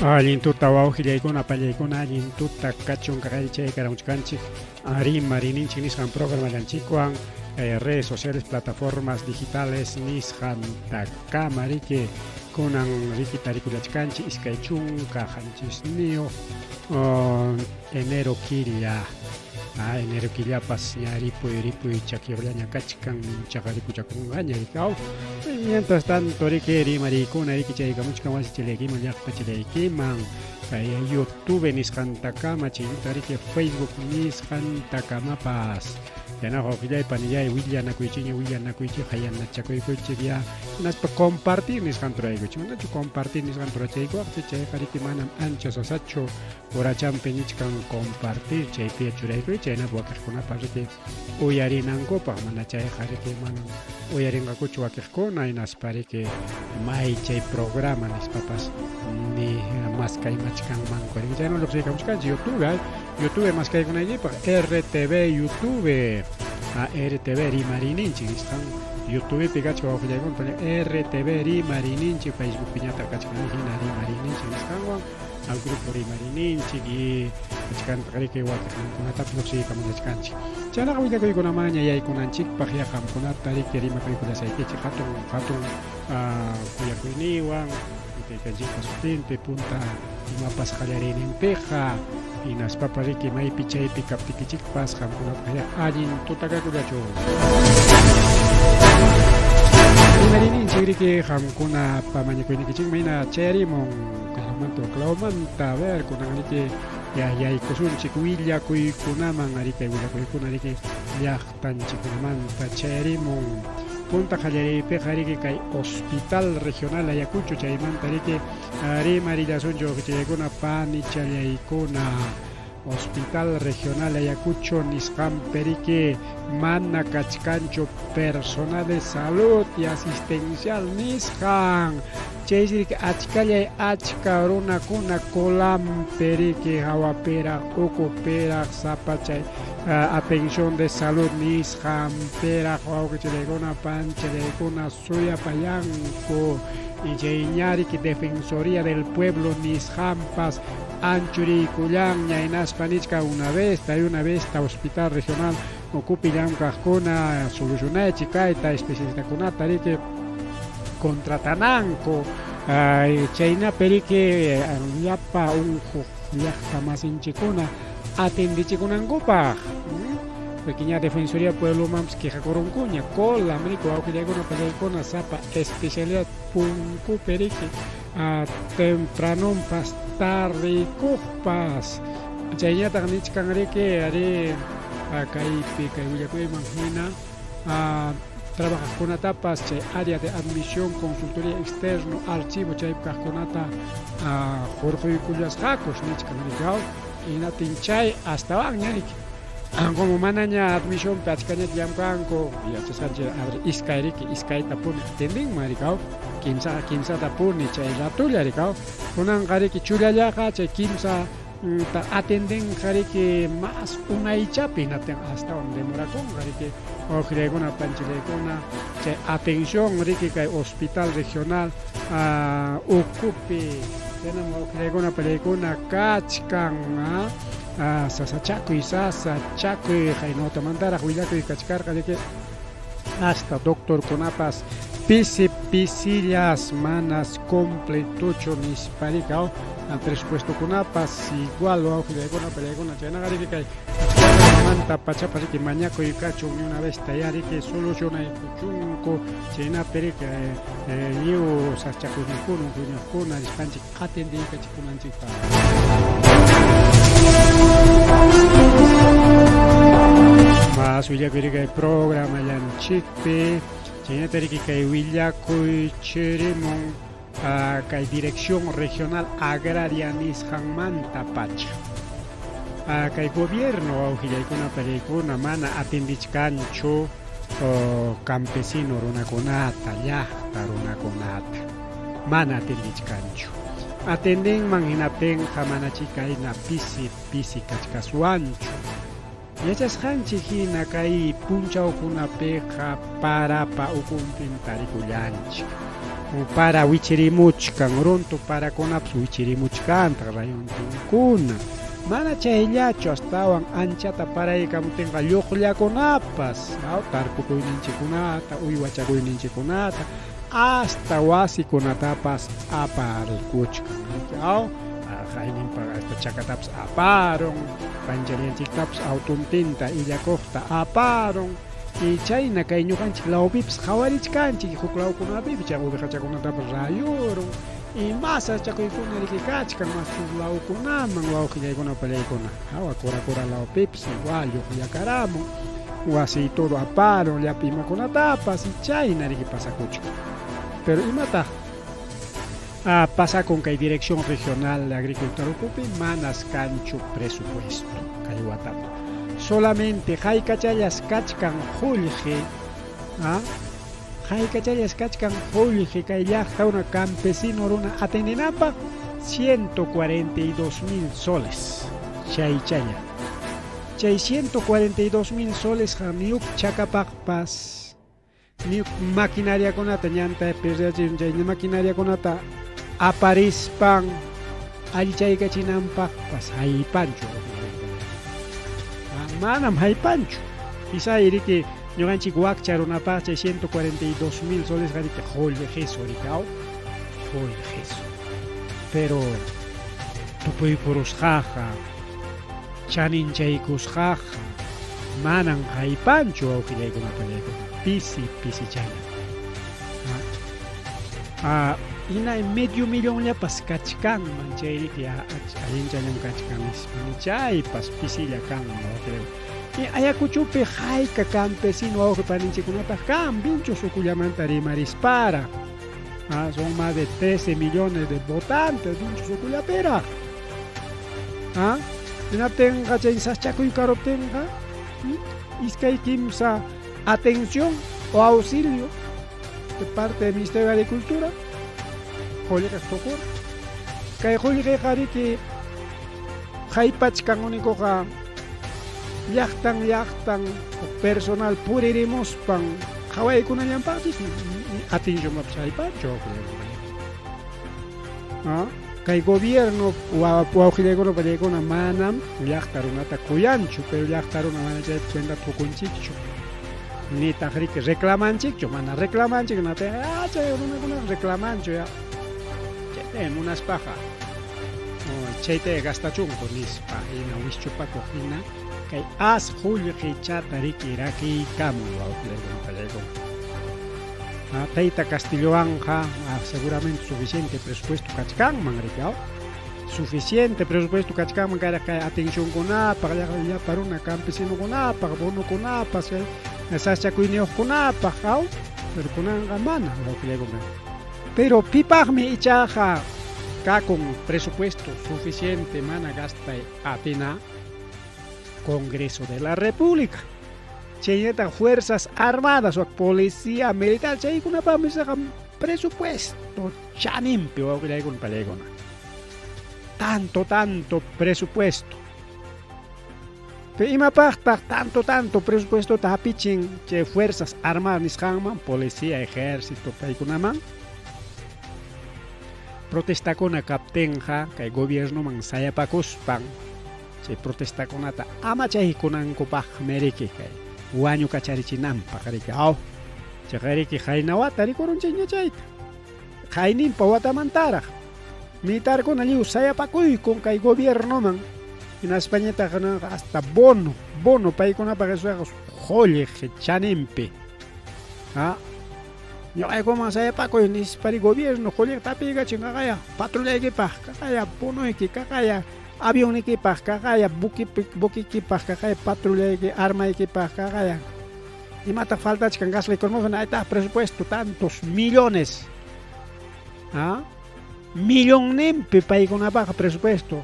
Allin tuta wawqillaykuna pallaykuna allin tuta kachun kaqaychay karamuchkanchik rimarininchik nisqan programallanchikwan redes sociales plataformas digitales nisqantakama riki kunan riki tarikullachkanchik 27 enero killa. Enero killapas ña ripuy ripuy chakiyuqllaña kachkan minchaqa rikuchakunqaña rikaw. Mientras tanto riki rimariykuna riki chaykamuchkan wasi chilaykiman llaqta chilaykiman kay YouTube nisqantakama chayta riki Facebook nisqantakamapas. Chaynaqa wawqillay panillay willanakuychikña willanakuychik hayanachakuykuchik ya hinaspa compartir nisqanta ruraykuchik. Manachu compartir nisqanta rurachaykuwaqchik chayqa riki manam ancha sasachu. Urachanpi nichkan compartir chaypiya churaykuy chaynapi wakiqkunapa riki uyarinankupaq mana chayqa riki manam uyarinqakuchu wakiqkuna hinaspa riki may chay programa nispapas ni maskaymachkanmanku riki chayman lluqsiykamuchkanchik YouTube ay YouTube maskaykunaykipaq RTV YouTube RTV rimarininchik nisqan YouTubepi kachkan wawqillaykuna RTV rimarininchik Facebookpiñataq kachkan hina rimarininchik nisqanwan al grupo rimarininchik y achkanta riki wakiqninkunatapas lluqsiykamullachkanchik. Chaynaqa willakuykunamanña yaykunanchikpaq ya qamkunata riki rimakuykullasaykichik hatun hatun kuyakuyniywan taytanchikpa sutinpi punta imapas qallariyninpiqa hinaspapas riki maypi chaypi kaptikichikpas qamkunapaq ya allin tuta kakullachun. Rimarininchik riki qamkunapa mañakuynikichikman hina chayarimun Kaymanta waklawmanta, a ver, kunan riki ya yaykusunchik willakuykunaman, ari kay willakuykuna riki llaqtanchikkunamanta chayarimun. Punta qallariypiqa riki kay Hospital Regional Ayacucho chaymanta riki rimarillasunchik wawqichallaykuna panichallaykuna. Hospital Regional Ayacucho nisqanpi riki mana kachkanchu personal de salud y asistencial nisqan. Chaysi riki achkallay achka runakuna colanpi riki hawapiraq ukupiraq sapa chay atención de salud nisqanpiraq wawqichillaykuna panchillaykuna suyapayanku. Y chay ña riki Defensoría del Pueblo nisqanpas anchuriykullanña hinaspa nichkan una vez y una vez hospital regional ukupi llamkaqkuna solucionaychik kayta especialistakunata riki contratananku chaynapi riki llapa unquq llaqta masinchikkuna atendichikunankupaq. Porque ña Defensoría Pueblomanpas quejakurunkuña cola riki wawqillaykuna pallaykuna sapa especialidad punkupi riki tempranonpas tardeykuqpas. Chayñataq nichkan riki ari kaypi kay willakuyman hina trabajaqkunatapas chay área de admisión, consultoría externo, archivo chaypi kaqkunata hurquykullasqakus nichkan riki aw hinatin chay astawanña riki como manaña admisionpi achkañachu llamkanku yachasqanchik iskay riki iskaytapuni atendinman riki aw kimsaqa kimsatapuni chay ratulla riki aw kunanqa riki chullallaqa chay kimsa ta atendenqa riki mas unaychapi hinaptin astawan demorakunqa riki wawqillaykuna panchillaykuna chay atención riki kay hospital regional ukupi chaynam wawqillaykuna pallaykuna kachkan sasachakuy sasachakuy haynawtamantaraq willakuy kachkarqa riki hasta doctorkunapas pisi pisillas manas completochu nispa riki aw presupuestokunapas igual wawqillaykuna pallaykuna chaynaqa riki kay manta pachapas riki mañakuy kachun ni una vez ya riki solucionaykuchunku chaynapi riki lliw sasachakuyninkuna unquyninkuna nispanchik atendiykachikunanchikpaq. Mas willakuy riki kay programallanchikpi chaynata riki kay willakuy chirimun kay Dirección Regional Agraria nisqanmanta pacha. Kay gobierno wawqillaykuna pallaykuna mana atendichkanchu campesino runakunata, llaqta runakunata. Mana atendichkanchu. Atendinman hinaptinqa manachí kayna pisi pisi kachkaswanchu. Yachasqanchik hina kay punchawkunapiqa parapa ukunpim tarikullanchik. Para wichirimuchkan, runtu parakunapas wichirimuchkantaq rayuntinkuna. Mana chayllachu, astawan anchata paraykamuptinqa lluqllakunapas, tarpukuyninchikkunata, uywachakuyninchikkunata, hasta wasikunatapas aparikuchkan. Qayninpa hasta chakatapas aparun, panchallanchiktapas autontinta illakuqta aparun. Y chayna kay ñuqanchik lawpipas qhawarichkanchik, huk lawkunapipas chay ovejachakunatapas rayurun. Y mas sachakuykuna riki kachkan mas sur lawkunaman wawqillaykuna pallaykuna. Hawa Cura Cura lawpipas igual lluqllakaramun, wasiy todo aparun llapa imakunatapas y chayna riki pasakuchkan. Pero imataq pasakun kay Dirección Regional de Agricultura ukupi? Manas kanchu presupuesto kay watapi. Solamente haykachallas kachkan qullqi, haykachallas kachkan qullqi kay llaqta runa campesino runa atendinanpaq 142 mil soles chaychalla. Chay 142 mil solesqa niuk chakapaqpas, niuk maquinariakunata ñanta pirriachin chay maquinariakunata aparispan allichaykachinanpaqpas haypanchu. Manam haypanchu. Quizá riki ñuqanchik wakcha runapaq chay 142 mil soles riki qullqisu riki aw qullqisu. Pero tupuykurusqaqa chaninchaykusqaqa manan haypanchu wawqillaykuna pallaykuna, pisi pisichalla. Ina medio millonllapas kachkanman chay riki allinchallam kachkan nispa, chaypas pisilla kanman wawqillaykuna. Y Ayacuchopi hayka campesino wawqi paninchikkunapaq kan, Vinchos ukullamanta rimarispara. Son más de 13 millones de votantes Vinchos ukullapiraq. Hinaptinqa chay sachakuy karuptinqa iskay kimsa atención o auxilio de parte del Ministerio de Agricultura qullqiq tukur. Kay qullqiqa riki haypachkan unikuqa llaqtan llaqtan personal puririmuspan qhawaykunallanpaqchis atinchumapas haypanchu. Kay gobierno wawqillaykuna pallaykuna manam llaqta runata kuyanchu, pero llaqta runa mana chaypi cuenta tukunchikchu. Nitaq riki reclamanchikchu, mana reclamanchik, nata chay runakunaqa reclamanchu ya. Chayta munaspaqa chayta gastachunku nispa, hina wischupakuq hina kay as qullqichata riki rakiykamun wawqillaykuna pallaykuna. Tayta Castillowanqa seguramente suficiente presupuesto kachkanman riki, suficiente presupuesto kachkanman kay kay atencionkunapaq, llapa runa campesinokunapaq, bonokunapaq, sachakuyniyuqkunapaq, pero kunanqa mana wawqillaykuna. Pero pipaqmi ichaqa kakun presupuesto suficiente mana gastay atina? Congreso de la República. Chaynataq Fuerzas Armadas o Policía Militar, chaykunapaqmi ichaqa presupuesto chaninpi wawqillaykuna pallaykuna. Tanto, tanto presupuesto. Pero imapaqtaq tanto, tanto presupuestota hapichin chay Fuerzas Armadas nisqanman, Policía, Ejército, paykunaman? Protestakuna kaptinqa kay gobiernoman sayapakuspan chay protestakunata amachaykunankupaqmi riki kay wañukacharichinanpaq riki aw. Chayqa riki qayna wata rikurun chayña chayta. Qayninpa watamantaraq militarkuna lliw sayapakuykun kay gobiernoman. Hinaspañataq hasta bono, bono paykunapaq esoqa qullqi chaninpi. Ñuqaykuman sayapakuy nispari gobierno qullqita apiykachin kaqaya patrullaykipaq, kaqaya bonoyki, kaqaya avionnikipaq, kaqaya buquikipaq, kaqaya patrullayki, armaykipaq, kaqaya. Imataq faltachkan gas lacrimógeno? Ahí está presupuesto, tantos millones. Millonninpi paykunapaq presupuesto.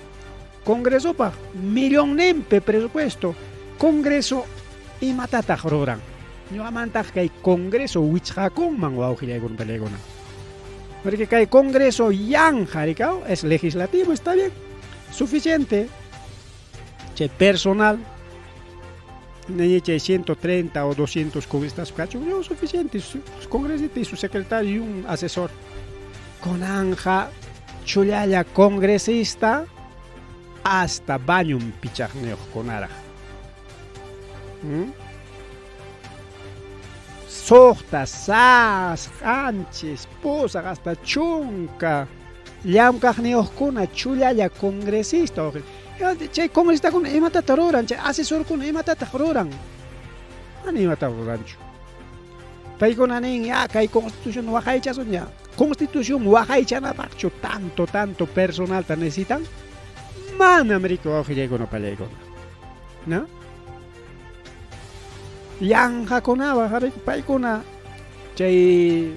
Congresopaq millonninpi presupuesto. Congreso imatataq ruran? Ñuqamantaq kay Congreso wichqakunman wawqillaykuna pallaykuna. Porque kay Congreso yanja rikaw es legislativo, está bien, suficiente. Chay personal chay 130 o 200 congresistas kachun, no, suficiente, su congresista y su secretario y un asesor. Kunanqa chullalla congresista hasta bañum pichaqniyuqkunaraq. Suqta, sas, qanchis, pusaq hasta chunka llamkaqniyuqkuna chullalla congresista. Chay congresistakuna imatataq ruran? Chay asesorkuna imatataq ruran? Mana imatapas ruranchu. Paykuna nin, ya kay constitución waqaychasun ya. Constitución waqaychanapaqchu tanto, tanto personalta necesitan? Manam riki wawqillaykuna pallaykuna. ¿No? Yanqakunapaq riki paykuna chay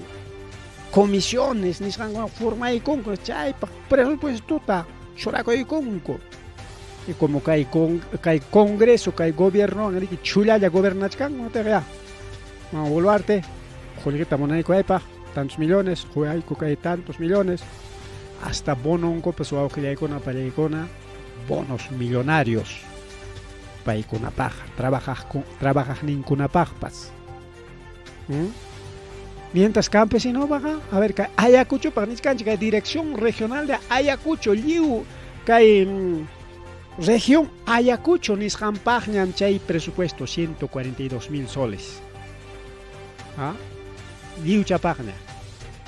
comisiones nisqankuna formaykunku chaypaq presupuestota churakuykunku. Y como kay, con, kay congreso, kay gobierno riki chullalla gobernachkanku, ya. Mama Boluarte, qullqita munayku aypaq, tantos millones, quyayku kay tantos millones, hasta bononkupas wawqillaykuna pallaykuna, bonos millonarios paykunapaqqa, trabajaqninkunapaqpas. Mientras campesinopaqa, a ver, kay Ayacuchopaq nichkanchik, kay Dirección Regional de Ayacucho, lliw kay región Ayacucho nisqanpaqñam chay presupuesto 142 mil soles. ¿Ah? Lliwchapaqña.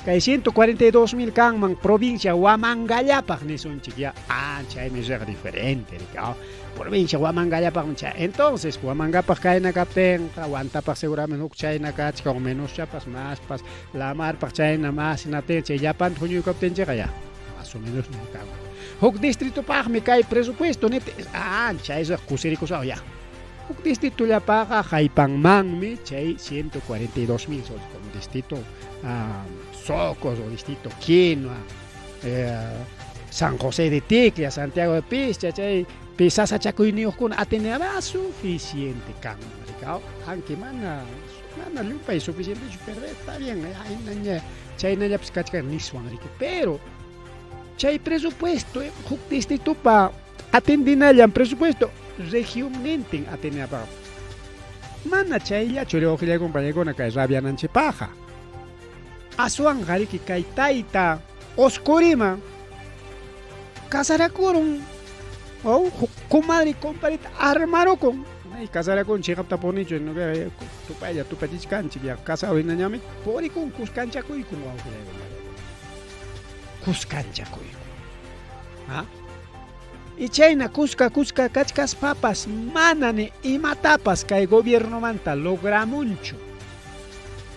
Kay 142 mil kanman provincia Huamangallapaq nisunchik ya. Ah, chaymi riq diferente. Oh, provincia Huamangallapaqmi chay. Entonces, Huamangapaq kayna kaptinqa, Huantapaq seguramente huk chayna kachkan, menoschapas, maspas, Lamarpaq chayna más hinaptin chay llapanta huñuykaptinchikqa ya. Más o menos kanman. Huk distritopaqmi kay presupuesto niptin, ah, chay riq kusirikusaq ya. Huk distritollapaqa haypanmanmi chay 142 mil soles, como distrito Socos o distrito Quinua, San José de Ticlla, Santiago de Pischa, chay pi sasachakuyniyuqkuna atinera suficiente kanman, rikaw, aunque mana mana llumpay suficientechu, pero está bien, aynaña chaynallapas kachkan niswan riki, pero chay presupuesto huk distritopa atendinallan presupuesto regionnintin atinapaq. Mana chayllachu wawqillaykuna pañaykuna kay rabiananchikpaqqa. Aswanqa riki kay tayta Oscorima casarakurun o huk comadre compadreta armarukun. Ay casarakun chiqaptapunichu tupaylla tupachichkanchik ya casado hinañami purikun kuskanchakuykun wawqillaykuna pañaykuna. Kuskanchakuykun. ¿Ah? Y chayna kuska kuska kachkaspapas mana ni imatapas kay gobiernomanta logramunchu.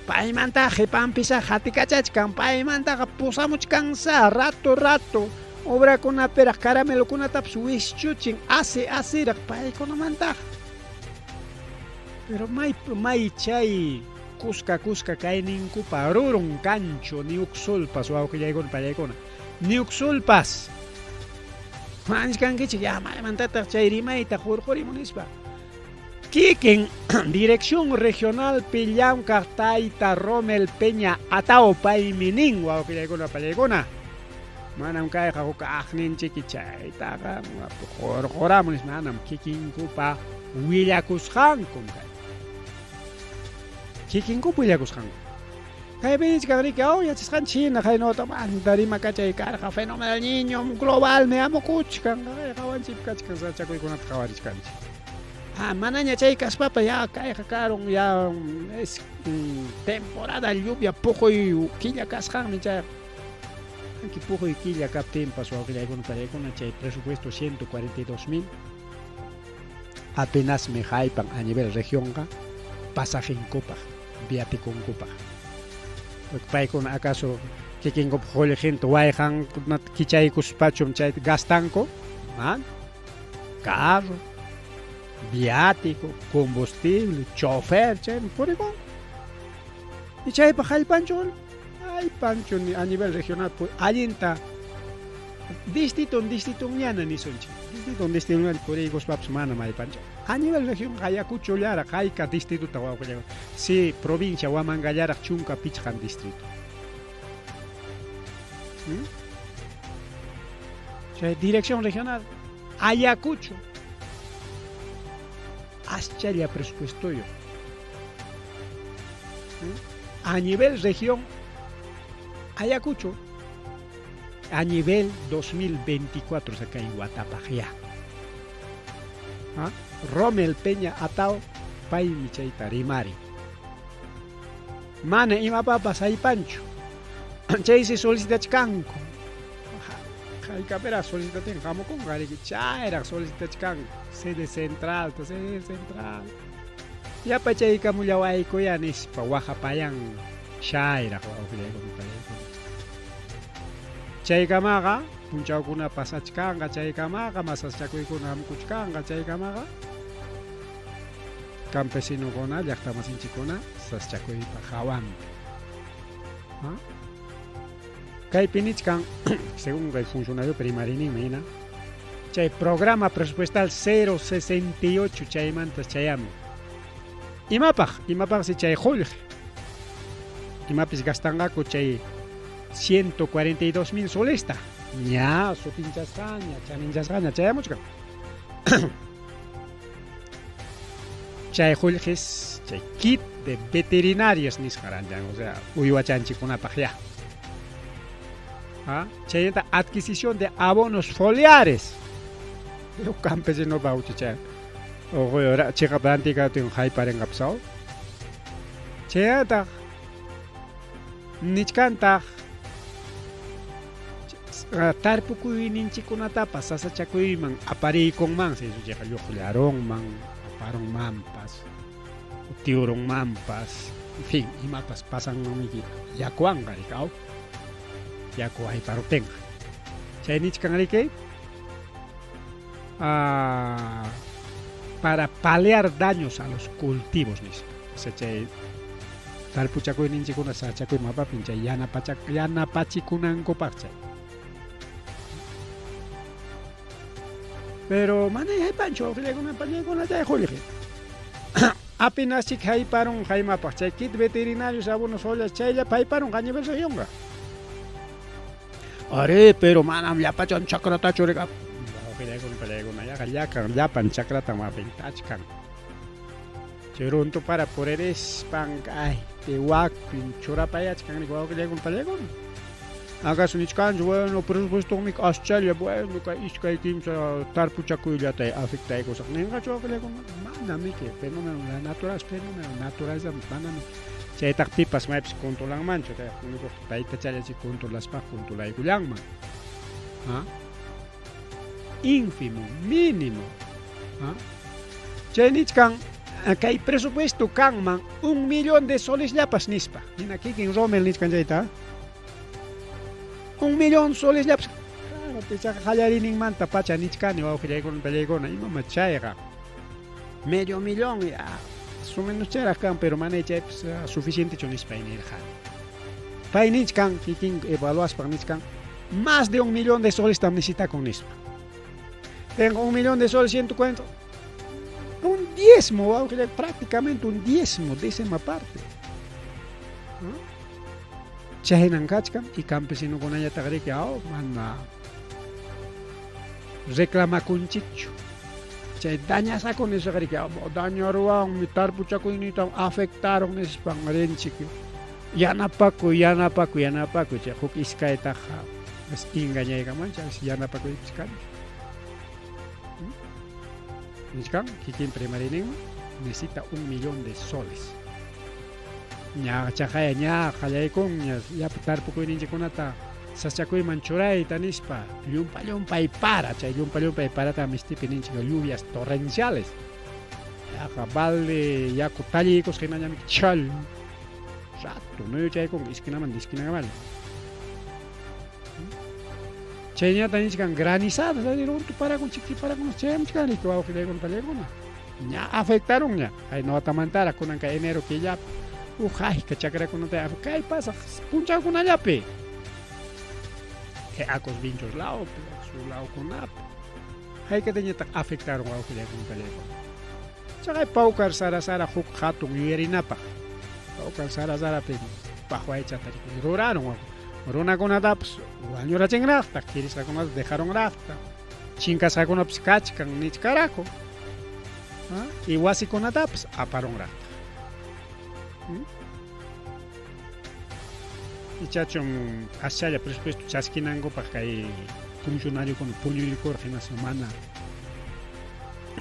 Paymantaqa qhipanpisa qatikachachkan, paymantaqa pusamuchkansa rato rato obrakunapiraq caramelokunatapas wischuchin asi asiraq paykunamantaqa. Pero may may chay kuska kuska kayninkupa rurun kanchu ni huk solpas wawqillaykuna pallaykuna. Ni huk solpas. Manchkankichik ya maymantataq chay rimayta hurqurimu nispa. Kikin Dirección Regionalpi llamkaq tayta Romel Peña Atao paymi nin wawqillaykuna pallaykuna. Manam kayqa huk aqninchiki chaytaqa hurquramu nispa manam kikinkupa willakusqankum kay. Kikinkupa willakusqankum. Kaypi nichkan riki, oh yachasqanchik hina haynawtamanta rimakachay karqa fenómeno del niño globalmi hamukuchkan, qawanchikpi kachkan sasachakuykunata qhawarichkanchik. Ah, manaña chay kaspapa ya kayqa karun ya es temporada lluvia puquy killa kasqanmi chayqa. Anki puquy killa kaptinpas wawqillaykuna pallaykuna chay presupuesto 142 mil apenasmi haypan a nivel regionqa pasajenkupaq, viatikunkupaq. Porque paykuna acaso kikinkupa qullqinta wayqankunata kichaykuspachum chayta gastanku? Mana. Carro, viático, combustible, chofer, chaymi purikunku. Y chaypaq haypanchu? Haypanchu a nivel regional allinta distriton distritonñana nisunchik. Distriton distritonñana puriykuspapas manam haypanchu. A nivel región Ayacuchollaraq hayka distritota wawqillayku. Si provincia Huamangallaraq 15 distrito. Chay dirección regional Ayacucho aschalla presupuestoyuq. A nivel región Ayacucho A nivel 2024, o sea, kay watapaqyá. Romel Peña Atao paymi chayta rimarin. Mana imapapas haypanchu. Chaysi solicitachkanku. Haykapiraq solicitatin hamukunqa riki chayraq solicitachkanku. Sede central, sede central. Yapachaykamullawaykuyá nispa waqapayan chayraq wawqillaykuna pallaykuna. Chaykamaqa punchawkuna pasachkanqa, chaykamaqa masachakuykuna hamukuchkanqa, chaykamaqa campesinokuna llaqtamasinchikkuna sasachakuypa hawanpi. Kaypi nichkan, según kay funcionariopa rimariyninman hina, chay programa presupuestal 068 chaymantas chayamun. Imapaq? Imapaqsi chay qullqi? Imapis gastanqaku chay 142 mil solesta? Ña sutinchasqaña, chaninchasqaña chayamuchkan. Chay qullqis chay kit de veterinarios nisqa rantian, o sea, uywachanchikkunapaq ya. Chaynata adquisición de abonos foliares. Huk campesinopa uchuchay chiqap rantikaptin hayparinqapas aw. Chaynataq nichkantaq tarpukuyninchikkunatapas sasachakuyman apariykunmansi, chayqa lluqllarunman, aparunmanpas, tiurunmanpas, en fin, imapas pasanmanmiki yakuwanqa riki aw, yaku hayparuptinqa. Chay nichkan riki para paliar daños a los cultivos nispa. O sea, chay tarpuchakuyninchikkuna sasachakuyman apaptin chay yanapachikunankupaq chay. Pero mana haypanchu wawqillaykuna pañaykuna chay qullqi. Apenaschik hayparun haymapaq chay kit veterinarios abonos ollas chaylla hayparun qañivel regionqa. Arí, pero manam llapachan chakratachu rika. Wawqillaykuna pañaykuna yaqa llakan llapan chakratan afectachkan. Chay runtupara puririspan kaypi wakpi churapayachkan riki wawqillaykuna pañaykuna. Acaso nichkanchu, bueno, presupuestonmi aschalla, bueno, kay iskay kimsa tarpuchakuyllata afectaykusaq ninqachu wawqillaykuna? Manam riki, fenómeno la natural fenómeno natural manam chaytaq pipas maypis controlanmanchu, taytachalla chay controlaspa controlaykullanman. Ínfimo, mínimo. Chay nichkan kay presupuesto kanman 1 millón de soles llapas nispa. Hina kikin Romel nichkan chayta. 1 millón soles llapas. Claro, pichaqa qallariyninmanta pacha nichkani wawqillaykuna pallaykuna imama chayqa. Medio millón ya, más o menos chayraq kan, pero mana chaypas suficientechu nispa nirqani. Pay nichkan kikin evaluaspan nichkan más de 1 millón de soles tam necesitakun nispa. Tengo 1 millón de soles, 140. Un diezmo, wawqillay, prácticamente un diezmo, décima parte. Chaynan kachkan y campesinokunallataq riki aw mana reclamakunchikchu. Chay dañasakun nisqa riki dañaruwanmi tarpuchakuyniytam afectaron nispan rinchik. Yanapakuy, yanapakuy, yanapakuy. Chay huk iskaytaqa engañaykamancha yanapakuypis kanchu. Nichkan kikin primariyninman necesita 1 millón de soles. Ña chaqaya ña qallaykunña llapa tarpukuyninchikkunata sasachakuyman churayta nispa llumpa llumpay para, chay llumpa llumpay parata mistipi ninchik lluvias torrenciales. Yaqa balde yaku talliykusqa hinañami chal rato nuyuchaykunqa esquinamanta esquinakamalla. Chayñata nichkan granizadas, runtu parakun chikchi parakun chayamuchkan riki wawqillaykuna pallaykuna. Ña afectaron ña. Hay notamantaraq kunan kay enero killapi. Uj hayka chakrakunata kay pasaq punchawkunallapi. Kay Acos Vinchos lawpi, su lawkunapi. Haykatañataq afectaron wawqillaykuna pallaykuna. Chaqay Pawkar Sara Sara huk hatun yuyarinapaq. Pawkar Sara Sarapi paqwaychata ruraron. Runakunatapas wañurachinraqtaq, kirisqakunata dejaronraqtaq, chinkasqakunapas kachkan nichkaraku. Y wasikunatapas aparonraqtaq. Ichachum aschalla presupuesto chaskinankupaq kay funcionariokuna puñuykurqa hinaspa mana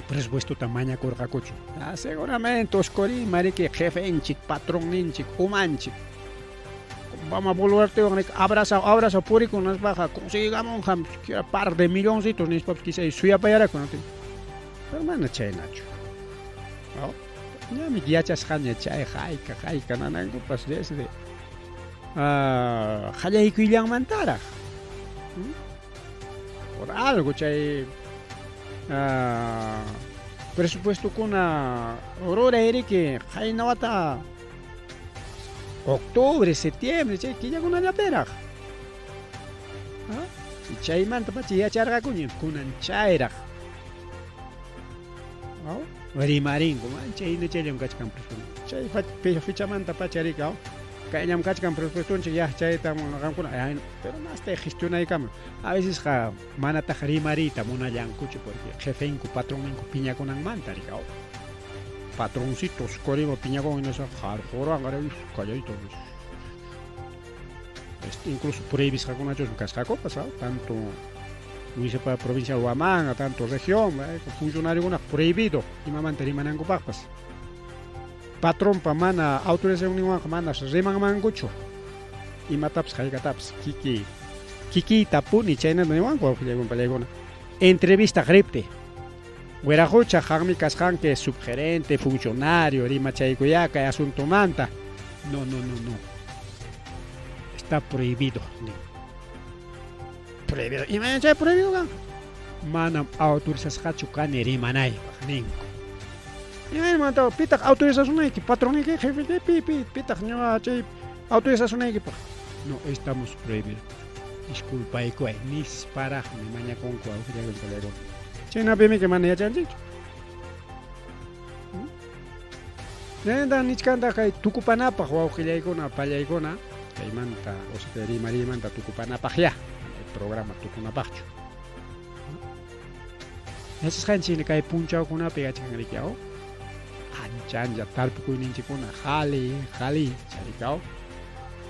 presupuestota mañakurqakuchu. Ah, seguramente Oscorima riki jefenchik, patronninchik, umanchik. Vamos Boluartewan riki abraza abraza purikun nispaqa conseguigamunqam siquiera par de milloncitos nispapas quizá suyapayaraku. Pero mana chaynachu. No? Ñami yachasqaña chay hayka hayka nanankupas desde qallaykuyllamantaraq. Por algo chay presupuestokuna ruray riki qayna wata octubre, septiembre chay killakunallapiraq. Chaymantapacha yacharqakuña kunan chayraq. Rimarinku, chayna chayllam kachkan presupuesto. Chay fechamantapacha riki, kayñam kachkan presupuestonchik ya chaytam qamkuna, pero masta gestionaykama. A vecesqa manataq rimariyta munallankuchu porque jefenku, patronninku piñakunanmanta riki. Patroncitos Corima piñakun hinaspa qarquranqa calladito. Incluso prohibisqakunachusmi kasqakupas, tanto municipal provincia de Huamanga, tanto región, funcionariokuna prohibido imamanta rimanankupaqpas. Patronpa mana autorizacionninwanqa manas rimanmankuchu. Imatapas haykatapas kiki kikiytapuni chaynata niwanku wawqillaykuna. Entrevista ripti. Wiraqucha qammi kasqanki subgerente, funcionario, rimachaykuyá kay asuntomanta. No, no, no, no. Está prohibido. Prohibido. Imayna chay prohibido kanqa? Manam autorizasqachu kani rimanaypaq ninku. Imaynamanta pitaq autorizasunayki patronniyki jefeyki pi pi pitaq ñuqa chay autorizasunaykipak? No, estamos prohibidos. Disculpaykuway nisparaqmi mañakunku wawqillaykuna. Chaynapimi mana yachanchikchu. Chaymantan nichkantaq kay tukupanapaq wawqillaykuna pallaykuna kaymanta o sea rimariymanta tukupanapaq ya programa tukunapaqchu. Yachasqanchik kay punchawkunapi kachkan riki ancha ancha tarpukuyninchikkuna qhali qhali charikaw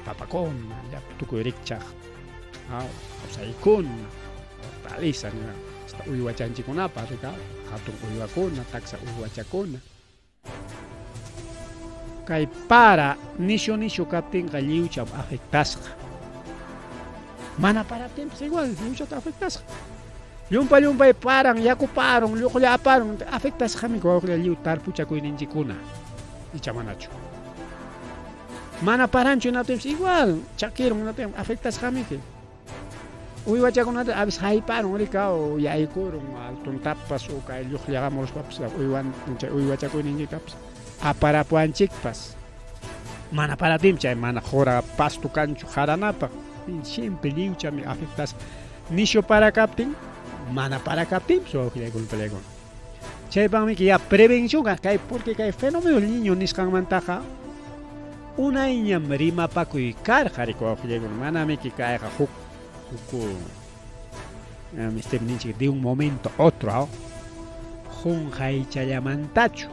papakuna llapa tukuy rikchaq kawsaykuna hortaliza hasta uywachanchikkunapas rikaw hatun uywakuna taksa uywachakuna. Kay para nishu nishu kaptinqa lliwcham afectasqa. Mana paraptinpas igual lliwchata afectasqa. Llumpa llumpay paran, yaku parun, lluqlla aparun, afectasqami wawqilla lliw tarpuchakuyninchikkuna. Icha manachu. Mana paranchu hinaptinpas igual chakirun hinaptin afectasqamiki. Uywachakunata a veces hayparun rikaw yaykurun altuntapas o kay lluqllaqamuruspapas uywan chay uywachakuyninchiktapas aparapuwanchikpas. Mana paraptinpas chay mana qura pasto kanchu qaranapaq. Siempre lliwchami afectasqa. Nishu para kaptin, mana para kaptinpas wawqillaykuna pallaykuna. Chaypaqmi ya prevención kay porque kay fenómeno del niño nisqanmantaqa unayñam rimapakuy karqa riki wawqillaykuna manamiki kayqa huk huk este ninchik de un momento otro qunqaychallamantachu.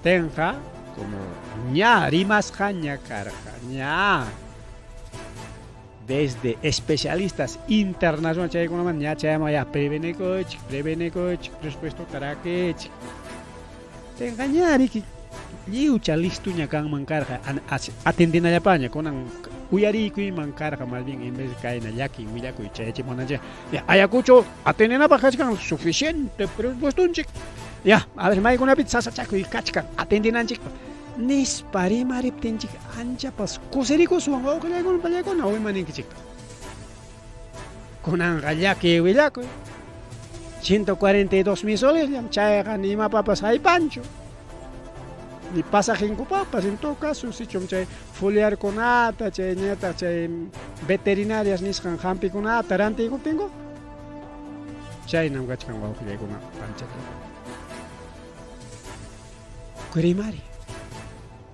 Tenqa como ña rimasqaña karqa ña desde especialistas internacionales chaykunaman ña chayman ya prevenikuychik prevenikuychik presupuestota rakichik. Tenqa ña riki lliwcha listoña kanman karqa atendinallapaña kunan uyariykuyman karqa más bien en vez de kayna llaki willakuy chayachimunanchik ya Ayacucho atendinapaq kachkan suficiente presupuestonchik ya a ver maykunapitaq sasachakuy kachkan atendinanchikpaq nispa rimariptinchik anchapas kusirikuswan wawqillaykuna pallaykuna ima ninkichiktaq. Kunanqa llaki willakuy 142 mil solesllam chayqa ni imapapas haypanchu. Ni pasajinkupaqpas en todo caso sichum chay foliarkunata chayñataq chay veterinarias nisqan hampikunata rantiykuptinku chaynam kachkan wawqillaykuna panchallaykuna. Rimari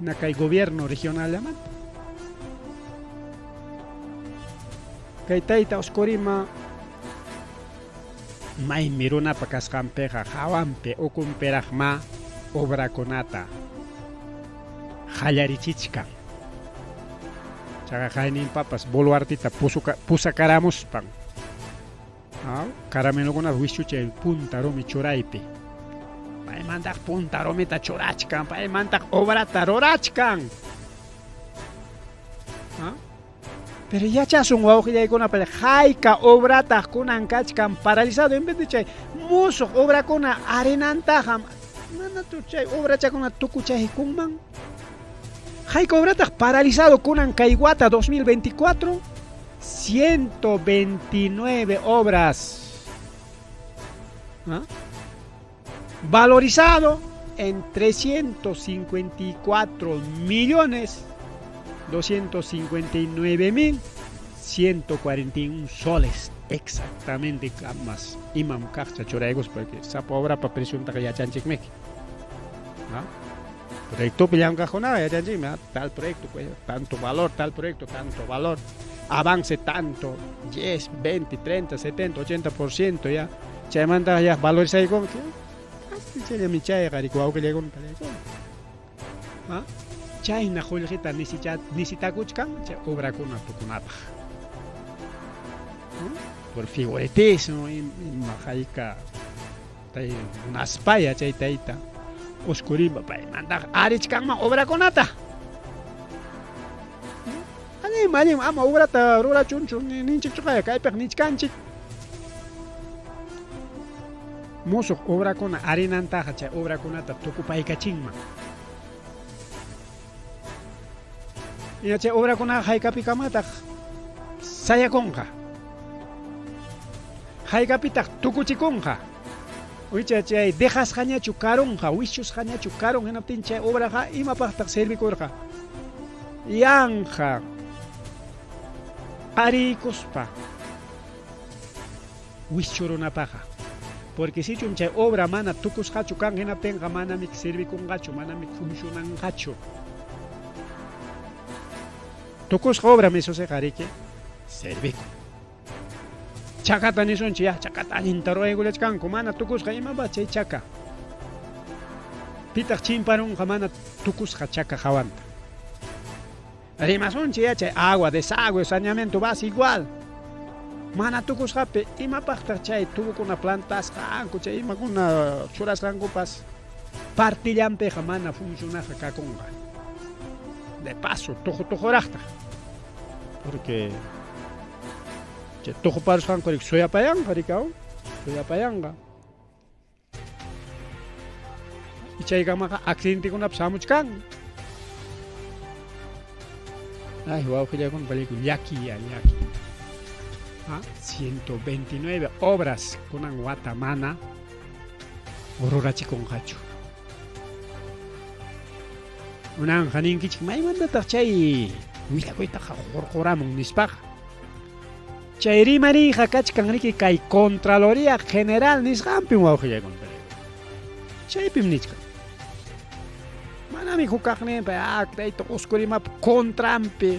na kay gobierno regionallamanta. Kay tayta Oscorima maymi runapa kasqanpiqa hawanpi ukunpiraqma obrakunata qallarichichkan. Chaqa qayninpapas boluartita pusakaramuspan. Caramelokunata wischuchay punta rumi churaypi. Paymantaq punta rumita churachkan, paymantaq obrata rurachkan. Pero yachasun wawqillaykunapa hayka obrataq kunan kachkan paralizado en vez de chay musuq obrakuna arinantaqa manachu chay obrachakuna tukuchaykunman. Hayka obrataq paralizado kunan kay wata 2024 129 obras. ¿Ah? Valorizado en 354 millones 259 mil 141 soles exactamente más imam kaqcha churaykus porque sapa obrapa presiontaqa yachanchikmiki. ¿Ah? Proyectopi llamkaqkunaqa yachanchikmi, tal proyecto tanto valor, tal proyecto tanto valor, avance tanto, 10, 20, 30, 70, 80% ya. Chaymanta ya valorizaykunki. Chayllami chayqa riki wawqillaykuna pallaykuna. ¿Ah? Chayna qullqita necesitakuchkan chay obrakuna tukunapaq. Por figuritismo ima hayka tay munaspaya chay tayta Oscurimba paymantaqa arichkanman obrakunata. Allinmi, allinmi, ama obrata rurachunchu ninchikchuqaya kaypiqa nichkanchik. Musuq obrakuna arinantaqa chay obrakunata tukupaykachinman. Hina chay obrakunaqa haykapikamataq sayakunqa. Haykapitaq tukuchikunqa. Wicha chay dejasqañachu karunqa, wischusqañachu karun hinaptin chay obraqa imapaqtaq servikurqa. Yanqa ariykuspa wischurunapaqa. Porque sichum chay obra mana tukusqachu kan hinaptinqa manami servikunqachu, manami funcionanqachu. Tukusqa obra misusiqa riki servikun. Chakata nisunchik ya, chakata allinta ruraykullachkanku, mana tukusqa imapas chay chaka. Pitaq chimparunqa mana tukusqa chaka hawanta. Rimasunchik ya chay agua, desagüe, saneamiento base igual. Mana tukusqapi imapaqtaq chay tubokuna plantasqanku, chay imakuna churasqankupas partillanpiqa mana funcionaqa kakunqa. De paso, tuqu tuquraqtaq. Porque chay tuquparusqanku riki suyapayanqa rikaw, suyapayanqa. Y chaykamaqa accidentekunapas hamuchkan. Ay, wawqillaykuna pallayku llaki ya llaki. ¿Ah? 129 obras kunan wata mana rurachikunqachu. Unanqa ninkichik maymantataq chay willakuytaqa hurquramun nispaqa. Chay rimariyqa kachkan riki kay Contraloría General nisqanpim wawqillaykuna. Chaypim nichkan. Manami huk kaqninpa ah, tayta Oscurimapa contranpi,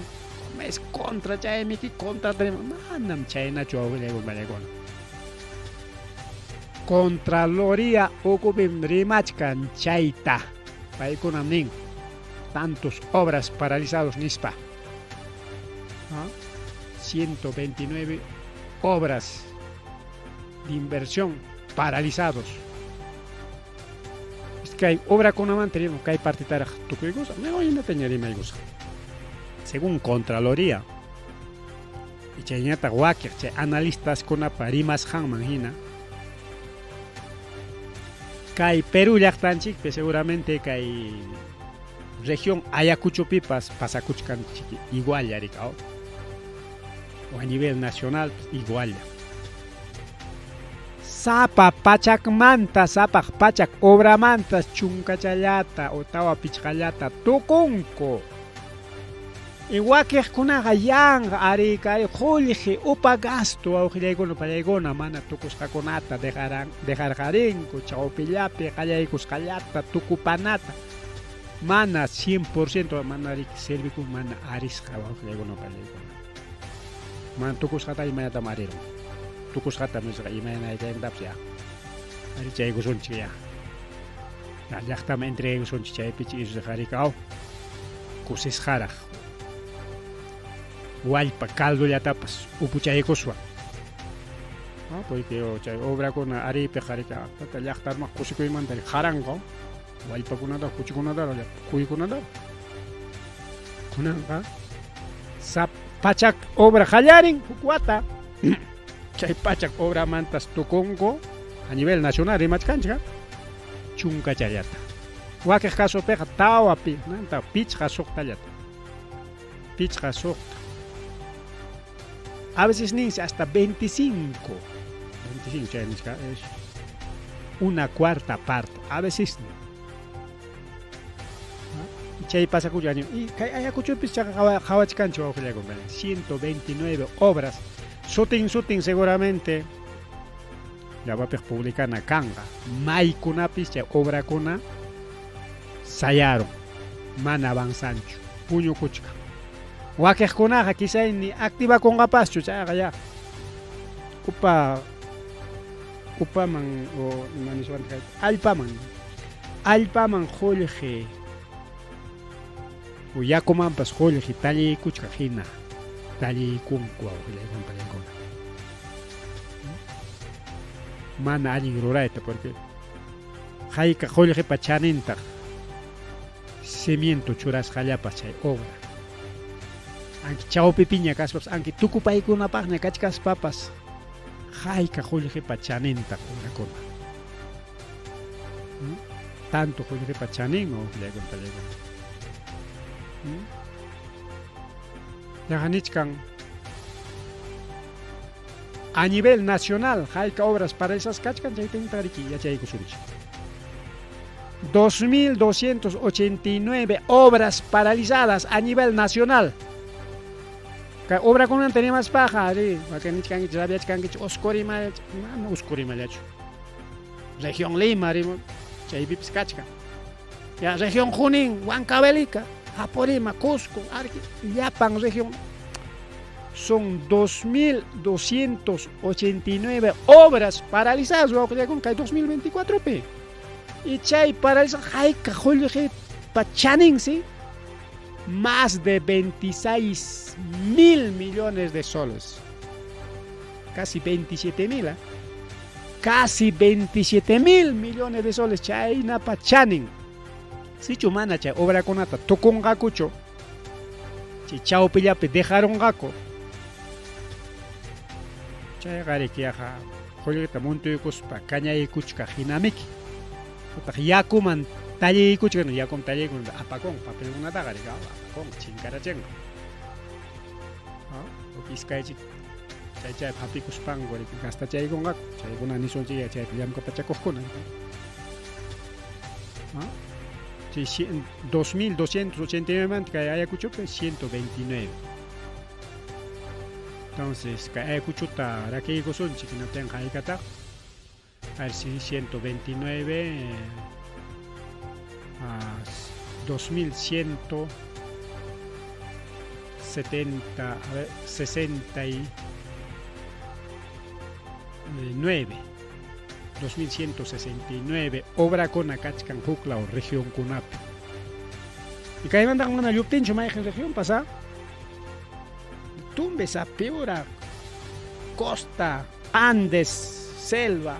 es contra chaymiki contra manam chaynachu wawqillaykuna pallaykuna. Contraloría ukupim rimachkan chayta. Paykunam nin tantos obras paralizados nispa. ¿Ah? 129 obras de inversión paralizados. Es que hay obra kunamanta riman kay partitaraq tukuykusaq, hinataña rimaykusaq. Según Contraloría, y chayñataq wakiq chay analistaskunapa rimasqanman hina, kay Perú llaqtanchikpi seguramente kay región Ayacuchopipas pasakuchkanchik igual rikaw. O a nivel nacional igual. Sapa pachakmanta, sapaq pachak obramanta chunkachallata o tawa pichqallata tukunku. Y wakiqkunaqa yanqa ariykari qullqi upa gasto wawqillaykuna pallaykuna mana tukusqakunata dejarqarinku chawpillapi qallaykusqallata tukupanata mana 100% mana riki servikun mana arisqa wawqillaykuna pallaykuna. Mana tukusqata imaynatam arirun. Tukusqata nisqa imayna chaymantapas ya. Arichaykusunchik ya. Ya llaqtaman entregaykusunchik chaypichi isusqa rikaw kusisqaraq. Wallpa caldollatapas upuchaykuswan. No, porque chay obrakuna ariypiqa riki llaqta armaq kusikuymanta qaranqa wallpakunata, kuchikunata, kuykunata. Kunanqa sap pachak obra qallarin huk wata. Chay pachak obramantas tukunku a nivel nacional rimachkanchik chunkachallata. Wakiq casopiqa tawapi, nanta pichqa suqtallata. Pichqa suqta. A veces ninsi hasta 25. 25 chay nisqa es una cuarta parte. A veces nin. Chay pasakuchu año. Y kay Ayacuchopis chaqa qhawachkanchik wawqillakuna. 129 obras. Sutin sutin seguramente llapapiq publicana kanqa. Maykunapis chay obrakuna sayarun. Mana avanzanchu. Puñukuchkan. Wakiqkunaqa kisayni activakunqapaschu chayqa ya. Upa upaman o ima niswantaq allpaman allpaman qullqi o yakumanpas qullqi talliykuchkaq hina talliykunku wawqillaykuna pallaykuna. Mana allin rurayta porque hayka qullqipa chanintaq cimiento churasqallapas chay obra. Anki chawpipiña kaspapas, anki tukupaykunapaqña kachkaspapas hayka qullqipa chanintaq obrakuna. Tanto qullqipa chaninmi wawqillaykuna pallaykuna. Yaqa nichkan a nivel nacional hayka obras paralizadas kachkan chaytinta riki yachaykusunchik. 2.289 obras paralizadas a nivel nacional. Kay obrakunamanta rimaspaqa, ari, wakin nichkankichik, rabiachkankichik, Oscurima, mana Oscurimallachu. Región Lima, ari, chaypipis kachkan. Ya, región Junín, Huancavelica, Apurímac, Cusco, Arequipa, llapan región. Son 2.289 obras paralizadas, wawqillakuna, kay 2024pi. Y chay paralizada, hayka qullqipa chaninsi, más de 26 mil millones de soles. Casi 27 mil, ¿eh? Casi 27 mil millones de soles chaynapa chanin. Sichu mana chay obrakunata tukunqakuchu, chay chawpillapi dejarunqaku. Chayqa riki yaqa qullqita muntuykuspa kañaykuchkaq hinamiki. Utaq yakuman talliykuchkan, yakuman talliykun apakunqa papelkunataqa riki, apakunqa chinkarachinqa. Iskaychik chay chaypi hapikuspanku riki gastachaykunqaku. Chaykuna nisunchik chaypi llamkapachakuqkuna. Chay 2289 manta kay Ayacuchopi 129. Entonces, kay Ayacuchota rakiykusunchik hinaptinqa haykataq? A ver si 129 a 2170, a ver, 69, 2169 obrakuna kachkan huklaw regionkunapi. Y kaymantaqa mana lluptinchu mayqin región pasa? Tumbes, Piura, Costa, Andes, Selva.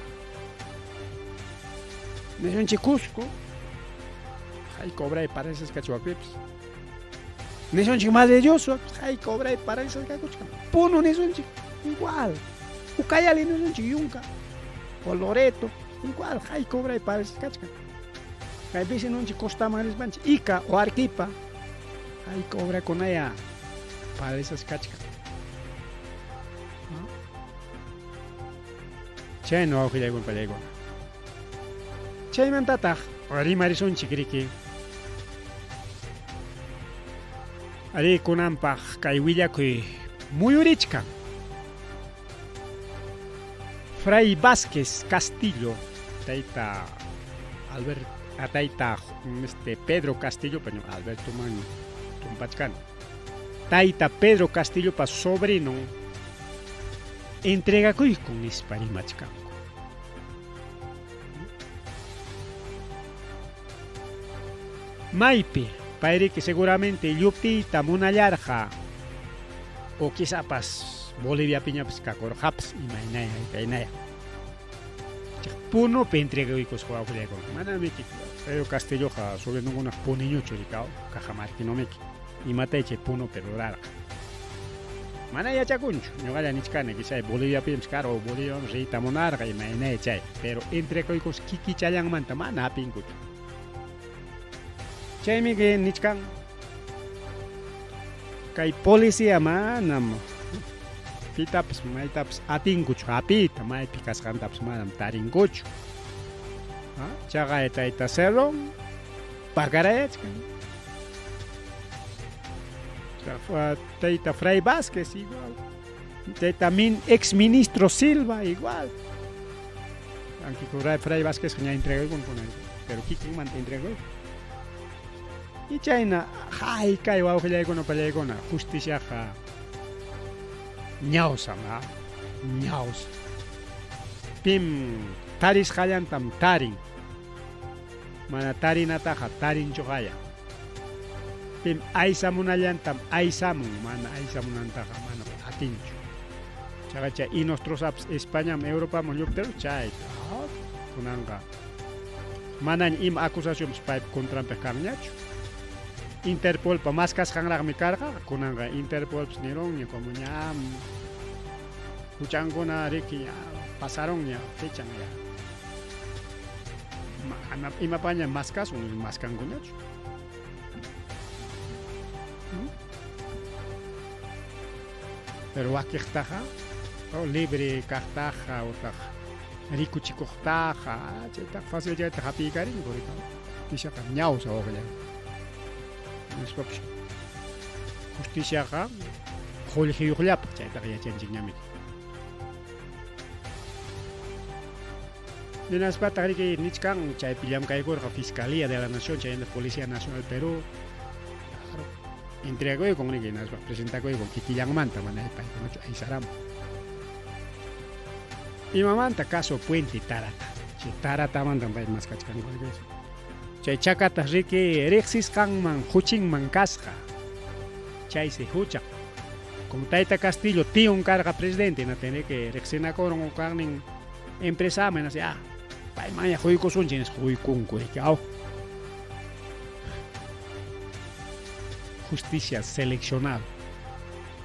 Nisunchik Cusco. Hayka obray paralizas kachuwakpipas. Nisunchik Madre de Dios, hayka obray paralizas kakuchkan. Puno nisunchik, igual. Ucayali nisunchik, Yunka. O Loreto, igual, hayka obray paralizas kachkan. Kay vecinonchik costaman rispanchik, Ica o Arequipa, hayka obrakunaya paralizas kachkan. Chayna wawqillaykuna pallaykuna. Chaymantataq rimarisunchik riki. Ari kunanpaq kay willakuy muyurichkan. Fray Vázquez Castillo, tayta Albert, tayta este Pedro Castillo, paño Alberto man tumpachkan. Tayta Pedro Castillopa sobrino entregakuyku nispa rimachkanku. Maypi payriki seguramente lluptiyta munallarqa. O quizapas Boliviapiñapas kakurqapas imaynaya kaynaya. Punopi entregaykusqa wawqillaykuna. Manamiki Pedro Castilloqa sobrinukunaq puniñuchu rikaw Cajamarquinomiki. Imatay chay Punopi rurarqa. Mana yachakunchu. Ñuqalla nichkani quizá Boliviapipas karqa o Boliviaman riyta munarqa imaynaya chay. Pero entregaykus kikichallanmanta mana hapinkuchu. Chaymi nichkan kay policía manam pitapas maytapas atinkuchu hapiyta maypi kasqantapas manam tarinkuchu. Chaqay tayta Cerrón pakarayachkan. Tayta Fray Vázquez igual. Tayta ex ministro Silva igual. Aunque Fray Vázquez ña entregaykun pero kikinmanta entregó. Y chayna haykay wawqillaykuna pallaykuna justiciaqa ñawsam ñawsa. Pim tarisqallantam tarin. Mana tarinataqa tarinchuqaya. Pim aysamunallantam aysamun, mana aysamunantaqa mana atinchu. Chaqa chay Inostrosapas Españaman Europaman lluptiru chayta kunanqa manaña ima acusacionpas paypa contranpi kanñachu. Interpolpa maskasqanraqmi karqa, kunanqa Interpolpas nirunña como ña huchankuna riki ña pasarunña fechan ya. Imapaña maskasun maskankuñachu. Pero wakiqtaqa libre kaqtaqa utaq rikuchikuqtaqa chaytaqa fácil chayta hapiykarinku justiciaqa ñawsa wawqillan. Nispapas justiciaqa qullqiyuqllapaq chaytaqa yachanchikñami. Hinaspataq riki nichkan chaypi llamkaykurqa Fiscalía de la Nación chaynataq Policía Nacional Perú. Claro, entregakuykun riki hinaspa presentakuykun kikillanmanta mana paykunachu aysaramun. Imamanta caso Puente Tarata. Chay Taratamantam pay maskachkanku. Chay chakataq riki riqsisqanman huchinman kasqa. Chaysi huchan. Como Tayta Castillo tion karqa presidente, na tiene que riqsinakurun kaqnin empresaman así, paymanya huykusunchik nispa huykunku riki aw. Justicia seleccionada.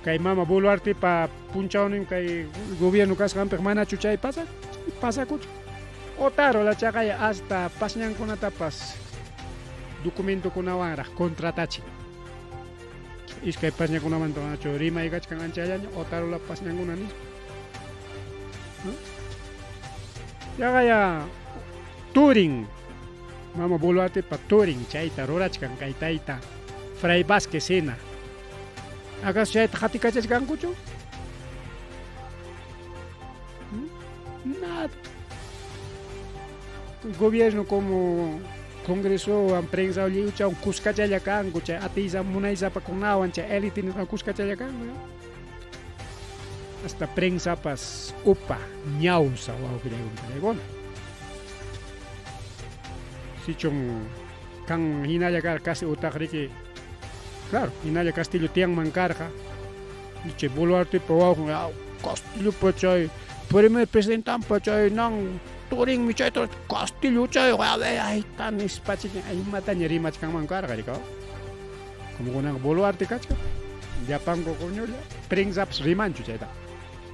Kay mama Boluartepa punchawnin kay gobierno kasqanpiq manachu chay pasa? Pasakuchu. Otárola chaqay hasta pasñankunatapas documentokunawanraq contratachin. Iskay pasñakunamanta manachu rimaykachkan anchallaña Otárola pasñankuna nispa. Yaqaya turin mama Boluartepa turin chayta rurachkan kay tayta Fray Vázquez hina. ¿Acaso chayta qatikachachkankuchu? Nada. Gobierno como Congresowan prensa lliwchawan kuskachalla kanku chay atiysa munaysapakunawan chay élite nisqan kuskachalla kanku. Hasta prensapas upa ñawsa wawqillaykuna. Sichum kan hinalla karqa casi utaq riki claro, hinalla Castillo tiyanman karqa. Chay Boluartepa wawqin Castillopa chay primer presidentampa chay nan turinmi chayta Castillo chay a ver ahí está nispa imataña rimachkanman karqa rikaw. Como kunanqa Boluarte kachkan llapanku quñulla prensapas rimanchu chayta.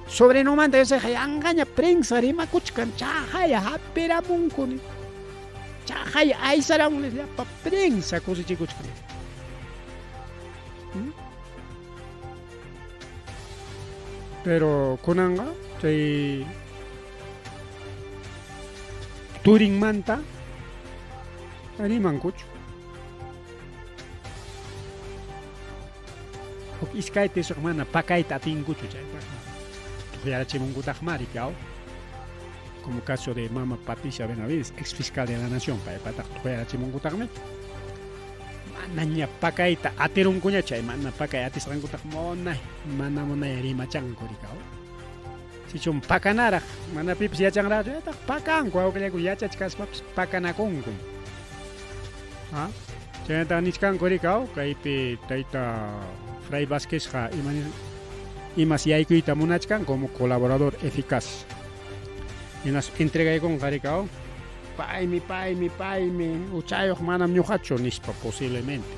Sobrenomanta yachayqa yanqaña prensa rimakuchkan chaqaya hapiramunku ni. Chaqaya aysaramun llapa prensa kusichikuchkan. Pero kunanqa chay turinmanta rimankuchu. Huk iskayta isuq mana pakayta atinkuchu chaytaqa. Tuqyarachimunkutaqmari riki aw. Como caso de mama Patricia Benavides, ex fiscal de la Nación, paypataq tuqyarachimunkutaqmi. Manaña pakayta atirunkuña chay mana pakay atisqankutaq munay, mana munay rimachanku riki aw. Sichum pakanaraq, mana pipas yachanraqchu, chaytaq pakanku wawqillayku yachachkaspapas pakanakunkum. Chaynataq nichkanku riki aw, kaypi tayta Fray Vázquezqa ima Imas yaykuyta munachkan como colaborador eficaz. Hinas entregaykunqa rikaw, paymi, paymi, paymi, huchayuq manam ñuqachu nispa posiblemente.